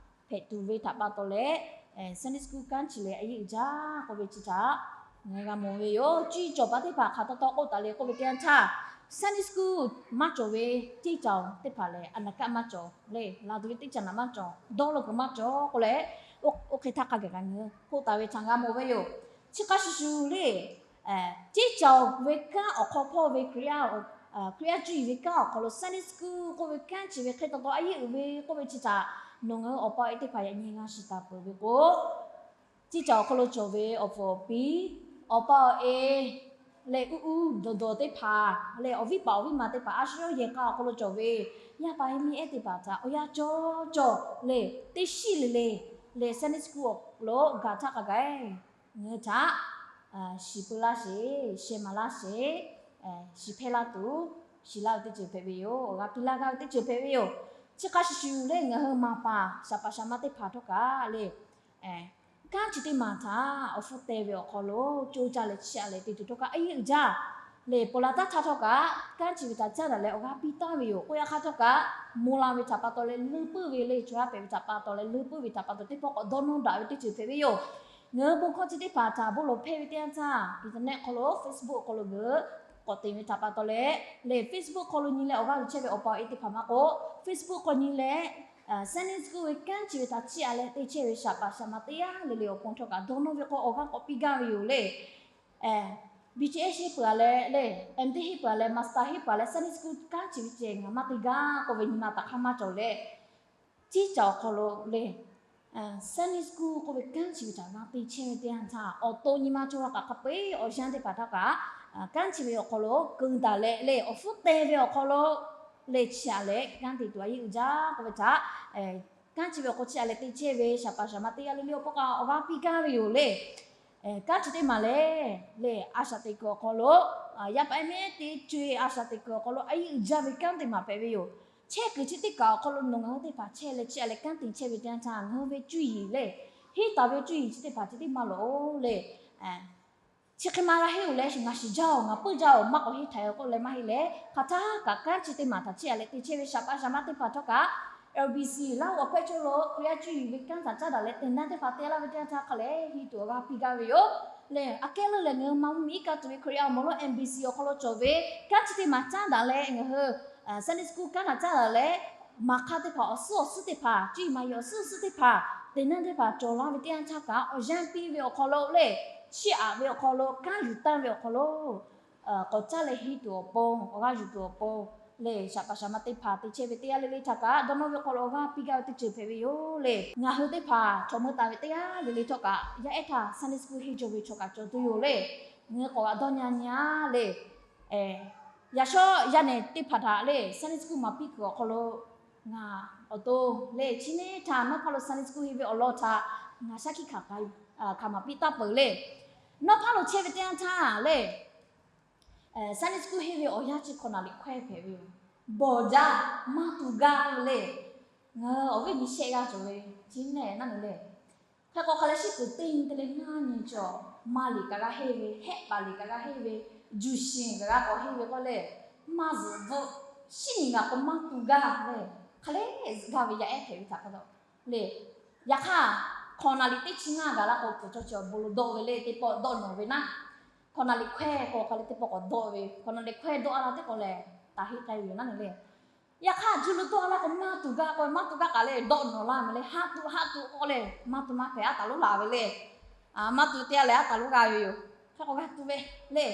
hpehꞈ tuˬ ve htaꞈ pa taw leh, Sunday school kanˉ chi lehˬ a yeˇ uiˍ jaˇ k'oˆ ve chi htaꞈ ngaˬ hui g'a mawˬ ve yoˬ. Cuˇ yiˍ cawˬ paˍ teˇ hpaˍ hk'aˬ taw taw k'oˆ taˍ le k'oˆ ve teˇ yanˇ htaˇ, Sunday school maˇ cawˬ ve ceˇ caˬ teˇ hpaˍ lehˬ, a naˍ kaˆ maˇ cawˬ lehˬ, laˬ tuˬ ve teˇ caꞈ naꞈ maˇ cawˬ, dawˇ lo kuiˬ maˇ cawˬ k'oˆ leh, oˇ hk'e htaˇ hk'a gaˬ kaꞈ ngaˬ hui k'oˆ taˍ ve htaꞈ g'a mawˬ ve yoˬ. Chi hk'a shuˍ shuˍ lehˬ, ceˇ caˬ ve kanˉ awˬ hk'aw hpawˇ ve Hkriꞈ yaˇ, Hkriꞈ yaˇ cuˇ yiˍ ve kanˉ awˬ hk'aw lo Sunday school k'oˆ ve kanˉ chi ve hk'e taw taw a yeˇ uiˍ ve k'oˆ ve chi htaꞈ nawˬ ngaˬ hui awˬ pa awˬ e teˇ hpaˍ yaꞈ nyi g'a shiˍ taˍ peuˬ ve k'o, ceˇ caˬ awˬ hk'aw lo cawˬ ve awˬ pfuhˍ awˬ piˉ, awˬ pa awˬ e leh uˉ uˉ dawˬ dawˬ teˇ hpaˍ leh awˬ viˉ paˍ awˬ viˉ ma teˇ hpaˍ a shu yawˇ yehˬ k'a awˬ hk'aw lo cawˬ ve yaˇ paˍ yaˇ miˇ ehˉ teˇ hpaˍ htaꞈ awˬ yanˇ cawˬ cawˬ lehˬ teˇ shiˉ le le lehˬ Sunday school awˬ lo gaˬ htaˇ k'a gaˬ ngaˬ hui htaꞈ shiˍ peuˬ laˇ sheˍ, sheh maˍ laˇ sheˍ, shiˍ hpehˇ laˇ tuˬ, shiˍ laˇ ve teˇ ceuˬ hpehꞈ ve yoˬ. Awˬ g'a piˇ laˇ g'aˇ ve teˇ ceuˬ hpehꞈ ve yoˬ. Chi hk'a shuˍ shuˍ lehˬ, ngaˬ hui maˍ paˍ shaˍ paˍ shaˍ ma teˇ hpaˍ htawˇ kaꞈ lehˬ, kanˉ chi teˇ maˬ htaꞈ awˬ hpfuhˇ teh ve awˬ hk'aw lo co caˇ leh chiˇ aꞈ leh te tuˬ htawˇ kaꞈ a yeˇ uiˍ jaˇ lehˬ, ponˬ laˬ taˇ htaˇ htawˇ kaꞈ kanˉ chi ve htaꞈ caˉ daꞈ leh awˬ g'a piˇ taˍ ve yoˬ. K'oˆ yaˇ hk'aˇ htawˇ kaꞈ, mawˬ la ve htaꞈ pa taw leh leuˉ puiˉ ve lehˬ, chaw yaˇ hpehꞈ ve htaꞈ pa taw leh leuˉ puiˉ ve htaꞈ pa taw teˇ pawˆ k'awꞈ dawˇ nawˇ daꞈ ve teˇ ceuˬ hpehꞈ ve yoˬ. Ngaˬ hui bon hkawˇ chi teˇ hpaˍ htaꞈ bon lawˬ hpehˇ ve teˇ yanˇ htaˇ, internet hk'aw lo, Facebook hk'aw lo ngaˬ hui k'awꞈ te ve htaꞈ pa taw leh, lehˬ Facebook hk'aw lo nyi leh awˬ g'aˇ yuˬ chehˇ ve awˬ pa awˬ e teˇ hpaˍ maˇ k'oˆ, Facebook hk'aw nyi leh Sunday school ve kanˉ chi ve htaꞈ chiˇ aꞈ leh te chehˇ ve shaˍ paˍ shaˍ ma teˇ g'aˇ le le awˬ pon htawˇ kaꞈ dawˇ nawˇ ve k'o awˬ g'aˇ k'awꞈ piˇ gaˇ ve yoˬ le. B T S henˇ peuˬ-a leh le, M.Div henˇ peuˬ-a leh Master henˇ peuˬ-a leh Sunday school kanˉ chi ve ceh ngaˬ maˇ te gaˇ k'oˆ ve nyi ma taꞈ hk'aˇ maˇ cawˬ leh, ciˉ caˬ awˬ hk'aw lo le Sunday school k'oˆ ve kanˉ chi ve htaꞈ g'a te chehˇ ve teˇ yanˇ htaˇ, awˬ to nyi ma cawˬ la kaꞈ hk'a peu-eˬ awˬ yanˇ teˇ hpaˍ htaˇ kaꞈ kanˉ chi ve awˬ hk'aw lo keu daꞈ leh le awˬ hpfuhˇ te ve awˬ hk'aw lo le chiˇ aꞈ leh kanˉ te tuˬ a yeˇ uiˍ jaˇ k'oˆ ve htaꞈ kanˉ chi ve awˬ hk'aw chiˇ aꞈ leh te chehˇ ve shaˍ paˍ shaˍ ma teˇ g'aˇ le le awˬ pon kaꞈ awˬ g'aˇ piˇ gaˇ ve yoˬ le. Kanˉ chi teˇ maˬ le, le a shaꞈ teꞈ kuiˬ awˬ hk'aw lo, yaˇ paˍ yaˇ miˇ teˇ co-e a shaꞈ teꞈ kuiˬ awˬ hk'aw lo a yeˇ uiˍ jaˇ ve kanˉ teˇ maˬ hpehꞈ ve yoˬ. Chehˇ kuiˬ chi teˇ kaꞈ awˬ hk'aw lo nawˬ ngaˬ hui teˇ hpaˍ chehˇ leh chiˇ aꞈ leh kanˉ te chehˇ ve teˇ yanˇ htaˇ ngaˬ hui ve cuˇ yiˍ le, henˇ taˍ ve cuˇ yiˍ chi teˇ hpaˍ chi teˇ maˇ loˍ le. Chi hk'e maˇ g'a henˇ-oˬ leh ngaˬ shiˍ jaˇ-oˬ, ngaˬ peuˇ jaˇ-oˬ, maˇ k'awꞈ henˇ htaꞈ-oˬ k'oˆ leh maˇ heˆ leh, hk'aˬ htaˇ kaꞈ kanˉ chi teˇ maˬ htaꞈ chiˇ aꞈ leh te chehˇ ve shaˍ paˍ shaˍ ma teˇ hpaˍ htawˇ kaꞈ L B C Laˇ huˍ awˬ hpehꞈ chaw lo Hkriꞈ yaˇ cuˇ yiˍ ve kanˉ htaꞈ caˉ daꞈ leh te naˇ teˇ hpaˍ te laˇ ve teˇ yanˇ htaˇ hk'a leh henˇ tuˬ awˬ g'aˇ piˇ gaˇ ve yoˬ. Lehˬ aꞈ kehˉ leuˉ lehˬ ngaˬ hui ma mvuhˇ miˬ iˉ kaˆ tuˬ ve Hkriꞈ yaˇ awˬ moˍ lonˉ M B C awˬ hk'aw lo cawˬ ve kanˉ chi teˇ maˬ caˉ daꞈ leh ngaˬ hui Sunday school kanˉ htaꞈ caˉ daꞈ leh, maˍ hk'aˇ teˇ hpaˍ awˬ suhˉ awˬ suhˉ teˇ hpaˍ, cuˇ yiˍ maˍ yiˍ awˬ suhˉ awˬ suhˉ teˇ hpaˍ te naˇ teˇ hpaˍ cawˬ laˇ ve teˇ yanˇ htaˇ kaꞈ awˬ yanˇ piˇ ve awˬ hk'aw lo le, chiˇ aꞈ ve awˬ hk'aw lo, kanˉ yuˬ tanˇ ve awˬ hk'aw lo k'awꞈ caˉ leh henˇ tuˬ awˬ pon, awˬ g'aˇ yuˬ tuˬ awˬ pon le, shaˍ paˍ shaˍ ma teˇ hpaˍ te chehˇ ve teˇ g'aˇ le le htaꞈ kaꞈ dawˇ nawˇ ve hk'aw lo awˬ g'aˇ piˇ gaˇ ve teˇ ceuˬ hpehꞈ ve yoˬ le. Ngaˬ hui teˇ hpaˍ chaw meuˇ taˍ ve teˇ g'aˇ le le htawˇ kaꞈ yaˇ ehˉ htaˇ Sunday school henˇ jaw ve chaw kaꞈ cawˬ tuˬ yoˬ le. Ngaˬ hui k'awꞈ g'a dawˇ nyi nyi-a le. Yaꞈ shawˉ yaˇ nehˬ teˇ hpaˍ htaꞈ le Sunday school maˍ piˇ kuiˬ awˬ hk'aw lo ngaˬ awˬ to le chi neˉ htaˇ nawˉ hpaˇ lo Sunday school henˇ ve awˬ lawn htaꞈ ngaˬ shaˉ hkiˆ hkanˍ hkanˍ maˍ piˇ taˍ peuˬ le. Nawˉ hpaˇ lo chehˇ ve teˇ yanˇ htaˇ le Sunday school henˇ ve awˬ yanˇ chi hk'awꞈ naˍ liꞈ hkawehˇ hpehꞈ ve yoˬ. Bawˬ jaˇ maˇ tu gaˇ k'oˆ ve le. Ngaˬ hui awˬ viˉ nyi shehˆ g'aˇ cawˬ ve chi neˉ naˉ nyi le. Hk'e k'o hk'a leh shiˉ kuiˬ teˇ nyi te leh ngaˇ nyi cawˬ, maˇ liꞈ kaꞈ g'a henˇ ve, hehˆ paˍ liꞈ kaꞈ g'a henˇ ve, juˬ shiˍ kaꞈ g'a k'awꞈ henˇ ve k'oˆ le, maˇ zuhꞈ bvuhˆ, shiˉ nyi ngaˬ k'o maˇ tu gaˇ le. Hk'a leh zuhꞈ gaˇ ve yaˇ ehˉ hpehꞈ ve htaꞈ pa taw le. Yaꞈ hk'aˇ, hk'awꞈ naˍ liꞈ teˇ chi ngaˇ gaˬ la k'o pfuhˍ chaw chi awˬ bon lo dawˆ ve le, teˇ pawˆ dawˆ nawˬ ve naˉ. Hk'awꞈ naˍ liꞈ hkawehˇ k'o hk'a leh teˇ pawˆ k'awꞈ dawˆ ve, hk'awꞈ naˍ liꞈ hkawehˇ dawˆ a la teˇ k'o lehˬ, taˍ henˇ k'ai ve yoˬ naˉ le. Yaꞈ hk'aˇ, juˇ lo dawˇ a la k'o maˇ tuˬ gaˇ k'o, maˇ tuˬ gaˇ k'aꞈ leh dawˆ nawˬ laˇ ve le, haˆ tuˬ haˆ tuˬ k'oˆ leh maˇ tuˬ maˇ hpehꞈ, a taˍ lonˉ laˬ ve le. Maˇ tuˬ te a leh a taˍ lonˉ g'a ve yoˬ. Hk'e k'o g'a tuˬ ve le,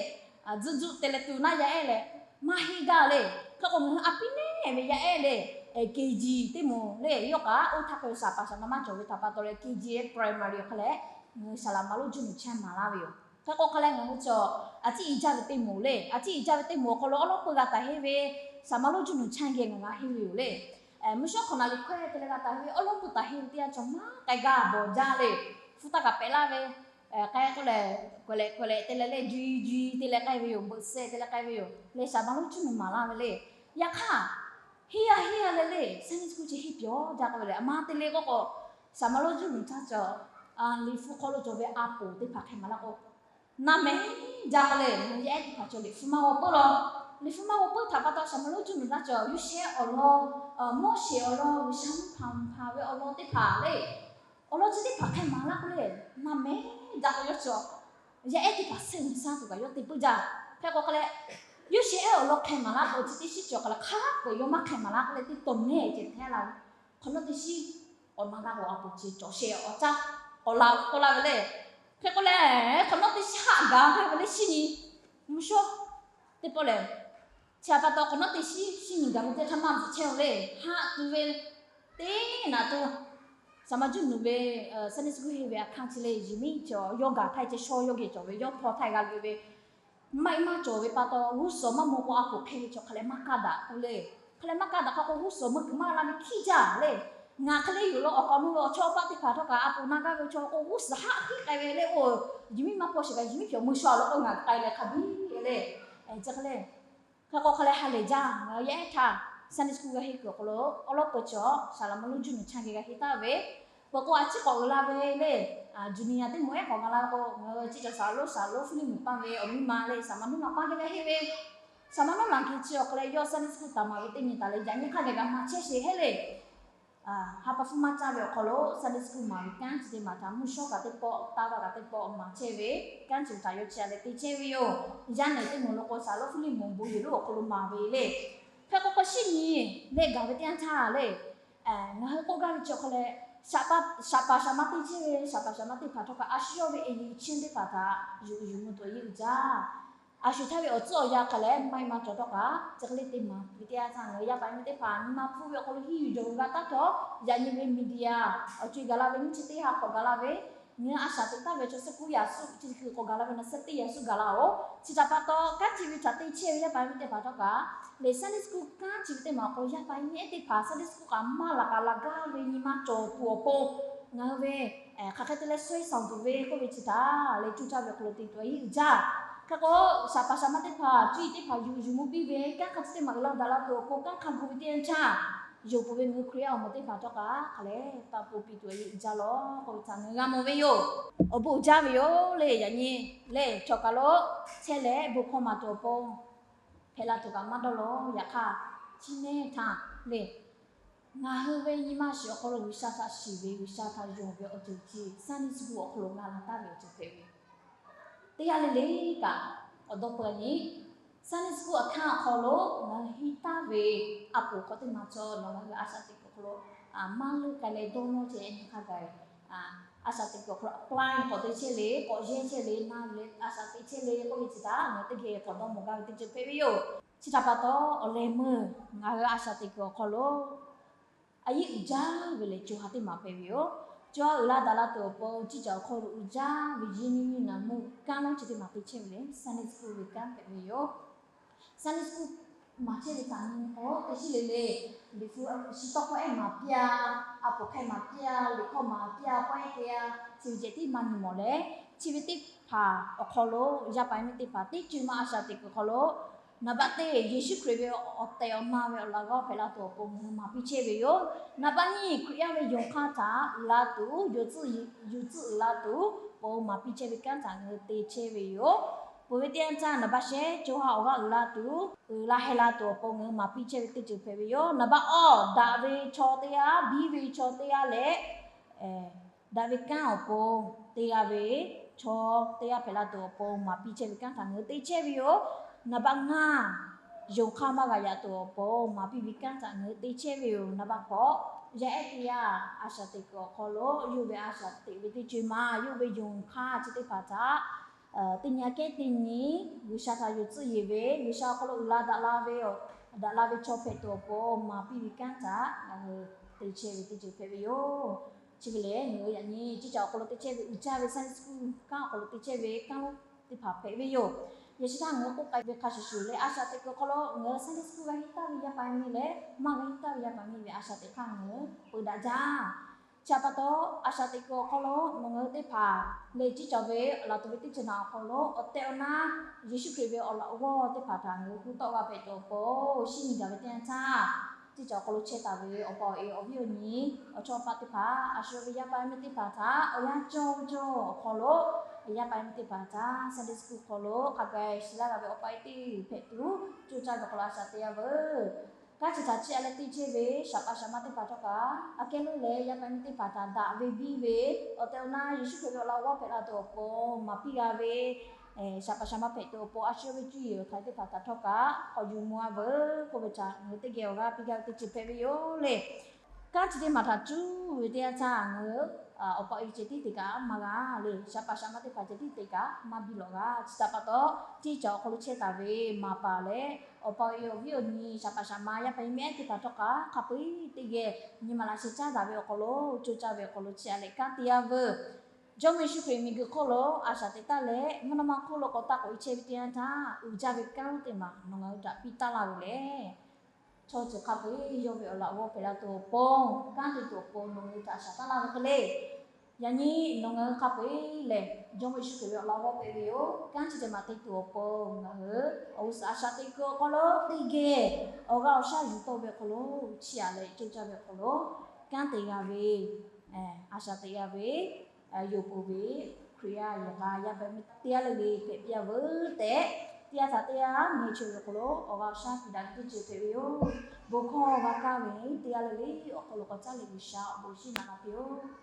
tzuhˆ tzuhˆ te leh tuˬ naˉ yaˇ ehˉ leh maˇ henˇ gaˇ le. Hk'e k'o ngaˬ hui a piˉ neˉ ve yaˇ ehˉ le, K G teˇ moˍ le, yawˇ kaꞈ oˇ htaˇ k'o shaˍ paˍ shaˍ ma maˇ cawˬ ve htaꞈ pa taw leh K G primary awˬ hk'a leh ngaˬ hui shaˍ laꞈ ma lonˉ juˇ nuˬ chehˇ maˍ laˇ ve yoˬ. Hk'e k'o hk'a leh ngaˬ hui chaw a ciˉ i jaˇ ve teˇ moˍ le, a ciˉ i jaˇ ve teˇ moˍ awˬ hk'aw lo awˉ lawˉ peuˇ g'a taˍ henˇ ve shaˍ ma lonˉ juˇ nuˬ chehˇ geh ngaˬ g'a henˇ ve yoˬ le. Mvuhˇ shawˉ hk'awꞈ naˍ liꞈ hkawehˇ te leh g'a taˍ henˇ ve awˉ lawˉ peuˇ taˍ henˇ ve teˇ yanˇ chaw maˇ k'ai gaˇ bawˬ jaˇ le. Hpu taˇ kaꞈ pehꞈ laˇ ve, k'ai k'oˆ leh, k'awehꞈ leh k'awehꞈ leh te leh le, juiˇ juiˇ te leh k'ai ve yoˬ, beuꞈ seh te leh k'ai ve yoˬ le, shaˍ ma lonˉ juˇ nuˬ maˍ laˇ ve le. Yaꞈ hk'aˇ, henˇ a henˇ a leh le, Sunday school chi henˇ pyawˬ jaˇ k'oˆ ve le, a ma te le k'oˆ k'o, shaˍ ma lonˉ juˇ nuˬ htaˇ cawˬ, liꞈ hpu hk'aw lo cawˬ ve a poˍ teˇ hpaˍ hk'e maˍ laˇ k'o, naˬ mehˉ jaˇ k'oˆ le, yaˇ ehˉ teˇ hpaˍ cawˬ liꞈ hpu maˇ g'aw peuˬ law. Liꞈ hpu maˇ g'aw peuˬ htaꞈ pa taw shaˍ ma lonˉ juˇ nuˬ htaˇ cawˬ Yoˇsehꞈ awˬ lawn, Moˉseˍ awˬ lawn, G'uiˬsha mvuhˇ hpanˍ hpanˍ ve awˬ lawn teˇ hpaˍ le, awˬ lawn chi teˇ hpaˍ hk'e maˍ laˇ k'oˆ le, naˬ mehˉ jaˇ k'o yawˇ cawˬ. Yaˇ ehˉ teˇ hpaˍ suh nyi shaˉ tuˬ kaꞈ yawˇ te puiˉ jaˇ. Hk'e k'o hk'a leh, Yoˇsehꞈ awˬ lawn hk'e maˍ laˇ k'o chi teˇ shiˉ cawˬ hk'a leh hk'a peu yawˇ maˇ hk'e maˍ laˇ k'oˆ leh teˇ tawˍ mehˉ ceh hpehˇ la ve. Hk'awꞈ nawˉ teˇ shiˉ k'awꞈ na g'a k'o a poˍ chi cawˬ shehˍ awˬ caˇ k'awꞈ la k'oˆ laˇ ve le. Hk'e k'o leh, hk'awꞈ nawˉ teˇ shiˉ haꞈ gaˬ hpehˇ ve le, shiˉ nyi mvuhˇ shawˉ teˇ pawˆ lehˬ, chi htaꞈ pa taw hk'awꞈ nawˉ teˇ shiˉ shiˉ nyi gaˬ ve teˇ htaˇ maˇ bvuhꞈ chehˇ-oˬ le. Haꞈ tuˬ ve teˇ naꞈ tuˬ shaˍ ma juˇ nuˬ ve Sunday school henˇ ve a hkanˇ chi le, yehˬ miˉ cawˬ yawˇ gaˬ htaˇ ceh shaw yawˇ geh cawˬ ve, yawˇ hpaw htaˇ g'a loꞈ-e ve maˇ heˆ maˇ cawˬ ve pa taw, g'uˇ suhˍ maˇ maw k'o a poˍ hk'e ve chaw hk'a leh maˇ kaˇ daꞈ k'oˆ le. Hk'a leh maˇ kaˇ daꞈ hk'a k'o g'uˇ suhˍ meuˇ kuiˬ maˇ g'a laˇ ve hkiˉ jaˇ le. Ngaˬ hk'e le yoˬ law, awˬ k'aw mvuhˇ ve awˬ chawˇ paˆ teˇ hpaˍ htawˇ kaꞈ a poˍ na gaˇ ve chaw k'o g'uˇ suhˍ haˆ hkiˆ k'ai ve le, oˬ, yehˬ miˉ maˇ hpaw sheˍ kaꞈ yehˬ miˉ hpehꞈ meuˇ sha lo k'o ngaˬ k'ai leh hk'a biˇ le. Chi hk'e le, hk'e k'o hk'a leh ha lehˬ jaˇ, ngaˬ hui yaˇ ehˉ htaˇ Sunday school g'a henˇ kuiˬ awˬ hk'aw lo awˉ lawˉ peuˬ cawˬ shaˍ laꞈ ma lonˉ juˇ nuˬ chehˇ geh g'a henˇ taˍ ve, peuˬ k'o a ciˉ k'awꞈ uiˍ la ve le, junior teˇ moˍ ehˉ k'awꞈ gaˬ la k'o, ngaˬ hui chi cawˬ shaˍ lonˉ shaˍ lonˉ Hpiˇliˇ muiˍ paˇ ve awˬ miˇ ma le, shaˍ ma nuˇ ma paˇ geh g'a henˇ ve, shaˍ ma nuˇ ma geh chi awˬ hk'a leh yawˇ Sunday school taˍ maˍ ve teˇ nyi taˍ leh yaꞈ nyi hk'a geh g'a maˇ chehˇ sheˍ heˆ le. ha pa hpfuhˇ maˇ caˇ ve awˬ hk'aw lo Sunday school maˍ ve kanˉ chi teˇ maˬ htaꞈ mvuhˇ shawˉ kaꞈ teˇ pawˆ, taˇ vaˇ kaꞈ teˇ pawˆ maˍ chehˇ ve kanˉ chi htaꞈ yawˇ chi a leh te chehˇ ve yoˬ. Yaˇ nehˬ teˇ moˍ lo k'o, Saˍ laꞈ Hpiˇliˇmonˍ bon yehˬ lonˉ awˬ hk'aw lo maˍ ve le. Hk'e k'o, k'o shiˉ nyi leh gaˬ ve teˇ yanˇ htaˇ le, ngaˬ hui k'oˆ gaˇ ve chi awˬ hk'aw leh, shaˍ pa shaˍ pa shaˍ ma teˇ chehˇ ve, shaˍ pa shaˍ ma teˇ hpaˍ htawˇ kaꞈ a shu yawˇ ve eˍ yiˍ chi teˇ hpaˍ htaꞈ yuˬ yuˬ mvuh tuˬ yeˇ uiˍ jaˇ. A shu htaˇ ve awˬ tcuhˉ awˬ yanˇ hk'a leh maˇ maˇ cawˬ htawˇ kaꞈ, chi hk'e le te maˍ ve teˇ yanˇ htaˇ, ngaˬ hui yaˇ paˍ yaˇ miˇ teˇ hpaˍ nyi ma hpfuhˇ ve awˬ hk'aw lo hiˉ yuˬ jawˬ ve g'a taˉ htawˇ, yaꞈ nyi ve media awˬ co-e gaˬ la ve nyiˇ chi teˇ ha k'awꞈ gaˬ la ve, ngaˬ hui a shaꞈ teꞈ taˍ ve chaw suhˉ kuˉ yaꞈ suhˆ chi hkui k'awꞈ gaˬ la ve na suhˉ teˇ yaꞈ suhˆ gaˬ la-oˬ. Chi htaꞈ pa taw, kanˉ chi ve htaꞈ te chehˇ ve yaˇ paˍ yaˇ miˇ teˇ hpaˍ htawˇ kaꞈ, lehˬ Sunday school kanˉ chi ve teˇ maˬ awˬ hk'aw yaˇ paˍ yaˇ miˇ ehˉ teˇ hpaˍ Sunday school kaꞈ maˇ laꞈ k'a laꞈ gaˇ ve nyi ma cawˬ tuˬ awˬ pon, ngaˬ hui ve hk'aˬ hk'e te leh suh-e shaˍ tuˬ ve k'oˆ ve chi htaꞈ leh cuˇ caˇ ve awˬ hk'aw lo te tuˬ a yeˇ uiˍ jaˇ. Hk'e k'o, shaˍ pa shaˍ ma teˇ hpaˍ cuˇ yiˍ teˇ hpaˍ yuˬ yuˬ mvuh piˇ ve kanˉ hk'a chi teˇ maˬ uiˍ la daꞈ la tuˬ awˬ pon kanˉ hk'a gu ve teˇ yanˇ htaˇ, yonˍ peuˬ ve ngaˬ hui Hkriꞈ yaˇ awˬ moˍ teˇ hpaˍ htawˇ kaꞈ hk'a leh taˇ pon piˇ tuˬ a yeˇ uiˍ jaˇ lawˬ k'oˆ ve htaꞈ ngaˬ hui g'a mawˬ ve yoˬ. Awˬ bon uiˍ jaˇ ve yoˬ le. Yaꞈ nyi lehˬ, chaw kaˬ lo chehˇ leh bon hkawˇ maˍ tuˬ awˬ pon hpehꞈ la tuˬ kaꞈ maˇ dawˇ lawˬ. Yaꞈ hk'aˇ, chi neˇ htaꞈ le, ngaˬ hui ve nyi ma shiˍ awˬ hk'aw lo G'uiˬsha htaꞈ shiˍ ve, G'uiˬsha htaꞈ yonˍ ve awˬ ceuˬ chi Sunday school awˬ hk'aw lo g'a la taˍ ve awˬ ceuˬ hpehꞈ ve. Teˇ g'aˇ le le kaꞈ k'awꞈ dawˇ peuˬ nyi, Sunday school aˬ hkanˇ awˬ hk'aw lo ngaˬ hui henˇ taˍ ve a poˍ hk'aw teˇ maˬ cawˬ, nawˬ ngaˬ hui a shaꞈ teꞈ kuiˬ awˬ hk'aw lo maˇ leuˆ k'ai leh dawˇ nawˇ ceh nyi hk'a gaˬ, a shaꞈ teꞈ kuiˬ awˬ hk'aw lo apply k'awꞈ te chehˇ le, k'awꞈ yehˇ chehˇ le, na le a shaꞈ teꞈ chehˇ le k'oˆ ve chi htaꞈ ngaˬ hui teˇ geh k'awꞈ dawˇ mawˬ gaˇ ve teˇ ceuˬ hpehꞈ ve yoˬ. Chi htaꞈ pa taw, awˬ lehˬ meuˇ ngaˬ hui a shaꞈ teꞈ kuiˬ awˬ hk'aw lo a yeˇ uiˍ jaˇ ve lehˬ, co ha teˇ maˬ hpehꞈ ve yoˬ. Co ha uiˍ la daꞈ la tuˬ awˬ pon, ciˇ caˬ awˬ hk'aw lo uiˍ jaˇ ve yaˇ nyi nyi naˍ meuˇ kanˉ lonˉ chi teˇ maˬ te chehˇ ve lehˬ, Sunday school ve kanˉ hpehꞈ ve yoˬ. Sunday school maˍ chehˇ ve htaꞈ nyi k'o, teˇ shiˉ le le, Liꞈ hpu shi tawˇ hkawˇ ehˉ maˍ piˇ-a, a poˍ hk'ai maˍ piˇ-a, liꞈ hkawˇ maˍ piˇ-a, pawehˇ te-a, chi ve ceh tiˉ maˇ nyi mawˬ leh, chi ve teˇ hpaˍ awˬ hk'aw lo yaˇ paˍ yaˇ miˇ teˇ hpaˍ teˇ ceuˬ ma a shaꞈ teꞈ kuiˬ awˬ hk'aw lo naˍ baˆ teˇ, Yeˍsuˆ Hkriꞈ ve awˬ tehˬ awˬ na ve awˬ laꞈ g'awˇ hpehꞈ la tuˬ awˬ pon ngaˬ hui maˍ piˇ chehˇ ve yoˬ. Naˍ baˆ nyiˇ, Hkriꞈ yaˇ ve yonˍ hk'aˇ htaꞈ uiˍ la tuˬ, yuˬ tcuhˉ uiˍ la tuˬ pon maˍ piˇ chehˇ ve kanˉ htaꞈ ngaˬ hui te chehˇ ve yoˬ. Peuˬ ve teˇ yanˇ htaˇ, naˍ baˆ shehˉ co ha awˬ g'aˇ uiˍ la tuˬ, uiˍ la heh la tuˬ awˬ pon ngaˬ hui maˍ piˇ chehˇ ve teˇ ceuˬ hpehꞈ ve yoˬ. Naˍ baˆ awˇ, daꞈ ve chaw teˇ g'aˇ, biˇ ve chaw teˇ g'aˇ leh daꞈ ve kanˉ awˬ pon te g'a ve chaw teˇ g'aˇ hpehꞈ la tuˬ awˬ pon maˍ piˇ chehˇ ve kanˉ htaꞈ ngaˬ hui te chehˇ ve yoˬ. Naˍ baˆ ngaˇ, yonˍ hk'aˇ maˇ g'a yaꞈ tuˬ awˬ pon maˍ piˇ ve kanˉ htaꞈ ngaˬ hui te chehˇ ve yoˬ. Naˍ baˆ hkawꞈ, yaˇ ehˉ teˇ g'aˇ a shaꞈ teꞈ kuiˬ awˬ hk'aw lo yawˇ ve a shaꞈ teꞈ ve teˇ ceuˬ ma, yawˇ ve yonˍ hk'aˇ chi teˇ hpaˍ htaꞈ teˇ nyi aꞈ kehˉ teˇ nyi G'uiˬsha htaꞈ yuˬ tcuhˉ yeˬ ve, G'uiˬsha awˬ hk'aw lo uiˍ la daꞈ la ve, daꞈ la ve chaw hpehꞈ tuˬ awˬ pon maˍ piˇ ve kanˉ htaꞈ ngaˬ hui te chehˇ ve teˇ ceuˬ hpehꞈ ve yoˬ. Chi ve lehˬ, ngaˬ hui yaꞈ nyi ciˇ caˬ awˬ hk'aw lo te chehˇ ve uiˍ jaˇ ve Sunday school kanˉ awˬ hk'aw lo te chehˇ ve kanˉ lonˉ teˇ hpaˍ hpehꞈ ve yoˬ. Yaꞈ chi htaˇ ngaˬ hui k'oˆ k'ai ve hk'a shuˍ shuˍ leh, a shaꞈ teꞈ kuiˬ awˬ hk'aw lo ngaˬ hui Sunday school g'a henˇ taˍ ve yaˇ paˍ yaˇ miˇ leh maˇ g'a henˇ taˍ ve yaˇ paˍ yaˇ miˇ ve a shaꞈ teꞈ hk'aˇ ngaˬ hui peu daꞈ jaˇ. Chi htaꞈ pa taw, a shaꞈ teꞈ kuiˬ awˬ hk'aw lo nawˬ ngaˬ hui teˇ hpaˍ lehˬ, ciˇ caˬ ve laˬ tuˬ ve teˇ ceuˬ naꞈ awˬ hk'aw lo awˬ tehˬ awˬ na Yeˍsuˆ Hkriꞈ ve awˬ laꞈ g'awˇ teˇ hpaˍ htaꞈ ngaˬ hui hu tawˆ g'a hpehꞈ tuˬ awˬ pon, shiˉ nyi gaˬ ve teˇ yanˇ htaˇ, ciˇ caˬ awˬ hk'aw lo chehˇ taˍ ve awˬ pa awˬ e awˬ viˉ awˬ nyi, awˬ chawˇ awˬ paˆ teˇ hpaˍ, a shu ve yaˇ paˍ yaˇ miˇ teˇ hpaˍ htaꞈ awˬ yanˇ cawˇ ve cawˇ awˬ hk'aw lo, yaˇ paˍ yaˇ miˇ teˇ hpaˍ htaꞈ Sunday school hk'aw lo hk'a gaˬ shiˍ laˇ g'a ve awˬ pa awˬ e teˇ hpaˍ hpehꞈ tuˬ, coˇ caˇ ve awˬ hk'aw lo a shaꞈ teꞈ yaˇ veuˬ. Kanˉ chi htaꞈ chiˇ aꞈ leh teˇ chehˇ ve shaˍ pa shaˍ ma teˇ hpaˍ htawˇ kaꞈ, aꞈ kehˉ leuˉ leh yaˇ paˍ yaˇ miˇ teˇ hpaˍ htaꞈ daꞈ ve biˇ ve, awˬ tehˬ awˬ na Yeˍsuˆ Hkriꞈ ve awˬ laꞈ g'awˇ hpehꞈ la tuˬ awˬ pon maˍ piˇ g'a ve, shaˍ pa shaˍ ma hpehꞈ tuˬ awˬ pon a shu ve cuˇ yiˍ awˬ htaiˍ teˇ hpaˍ htaꞈ htawˇ kaꞈ k'awꞈ yuˬ mvuh a veuˬ k'oˆ ve htaꞈ ngaˬ hui teˇ geh awˬ g'aˇ piˇ gaˇ ve teˇ ceuˬ hpehꞈ ve yoˬ le. Kanˉ chi teˇ maˬ htaꞈ cuˇ ve teˇ yanˇ htaˇ ngaˬ hui awˬ pa awˬ e ceh tiˉ te kaꞈ maˇ g'a le, shaˍ pa shaˍ ma teˇ hpaˍ ceh tiˉ te kaꞈ maˇ biˇ lawꞈ g'a. Chi htaꞈ pa taw, ciˇ caˬ awˬ hk'aw lo chehˇ taˍ ve maˍ paˍ leh awˬ pa awˬ e awˬ viˉ awˬ nyi shaˍ pa shaˍ ma yaˇ paˍ yaˇ miˇ ehˉ teˇ hpaˍ htawˇ kaꞈ hk'a peu-eˬ teˇ geh nyi ma laꞈ sheh caˉ daꞈ ve awˬ hk'aw lo, coˇ caˇ ve awˬ hk'aw lo chiˇ aꞈ leh kanˉ te yaˇ veuˬ. Jawˇmawˇ Yeˍsuˆ Hkriꞈ miˬguiˬ hk'oˆ lo a shaꞈ teꞈ taˍ leh mvuhˇ naw ma hk'oˆ lo k'awꞈ taˇ k'oꞈ e chehˇ ve teˇ yanˇ htaˇ, uiˍ jaˇ ve kanˉ lonˉ teˇ maˬ nawˬ ngaˬ hui htaꞈ piˇ taˍ laˇ ve lehˬ, chaw ceuˬ hk'a peu-eˬ yawˇ ve awˬ laꞈ g'awˇ hpehꞈ la tuˬ awˬ pon, kanˉ te tuˬ awˬ pon nawˬ ngaˬ hui htaꞈ a shaꞈ taˍ laˇ ve hk'e le. Yaꞈ nyi nawˬ ngaˬ hui hk'a peu-eˬ lehˬ, Jawˇmawˇ Yeˍsuˆ Hkriꞈ ve awˬ laꞈ g'awˇ hpehꞈ ve yoˬ. Kanˉ chi teˇ maˬ te tuˬ awˬ pon ngaˬ hui awˬ g'uˇ suhˍ a shaꞈ teꞈ kuiˬ awˬ hk'aw lo teˇ geh awˬ g'aˇ awˬ shaˉ yuˬ tawˆ ve awˬ hk'aw lo, chiˇ aꞈ leh coˇ caˇ ve awˬ hk'aw lo kanˉ te g'a ve, a shaꞈ teꞈ g'a ve, yonˍ peuˬ ve Hkriꞈ yaˇ yehˬ k'a yaˇ paˍ yaˇ miˇ teˇ g'aˇ le le hpehꞈ piˇ a veuˬ tehꞈ, Teˇ g'aˇ htaꞈ teˇ g'aˇ mehˬ cheuˬ ve awˬ hk'aw lo awˬ g'a awˬ shaˉ piˇ daꞈ ve teˇ ceuˬ hpehꞈ ve yoˬ. Bon hkawˇ g'a kaˇ ve teˇ g'aˇ le le awˬ hk'aw lo k'awꞈ caˉ leh G'uiˬsha awˬ bon shinˉ naꞈ g'a piˇ-oˆ.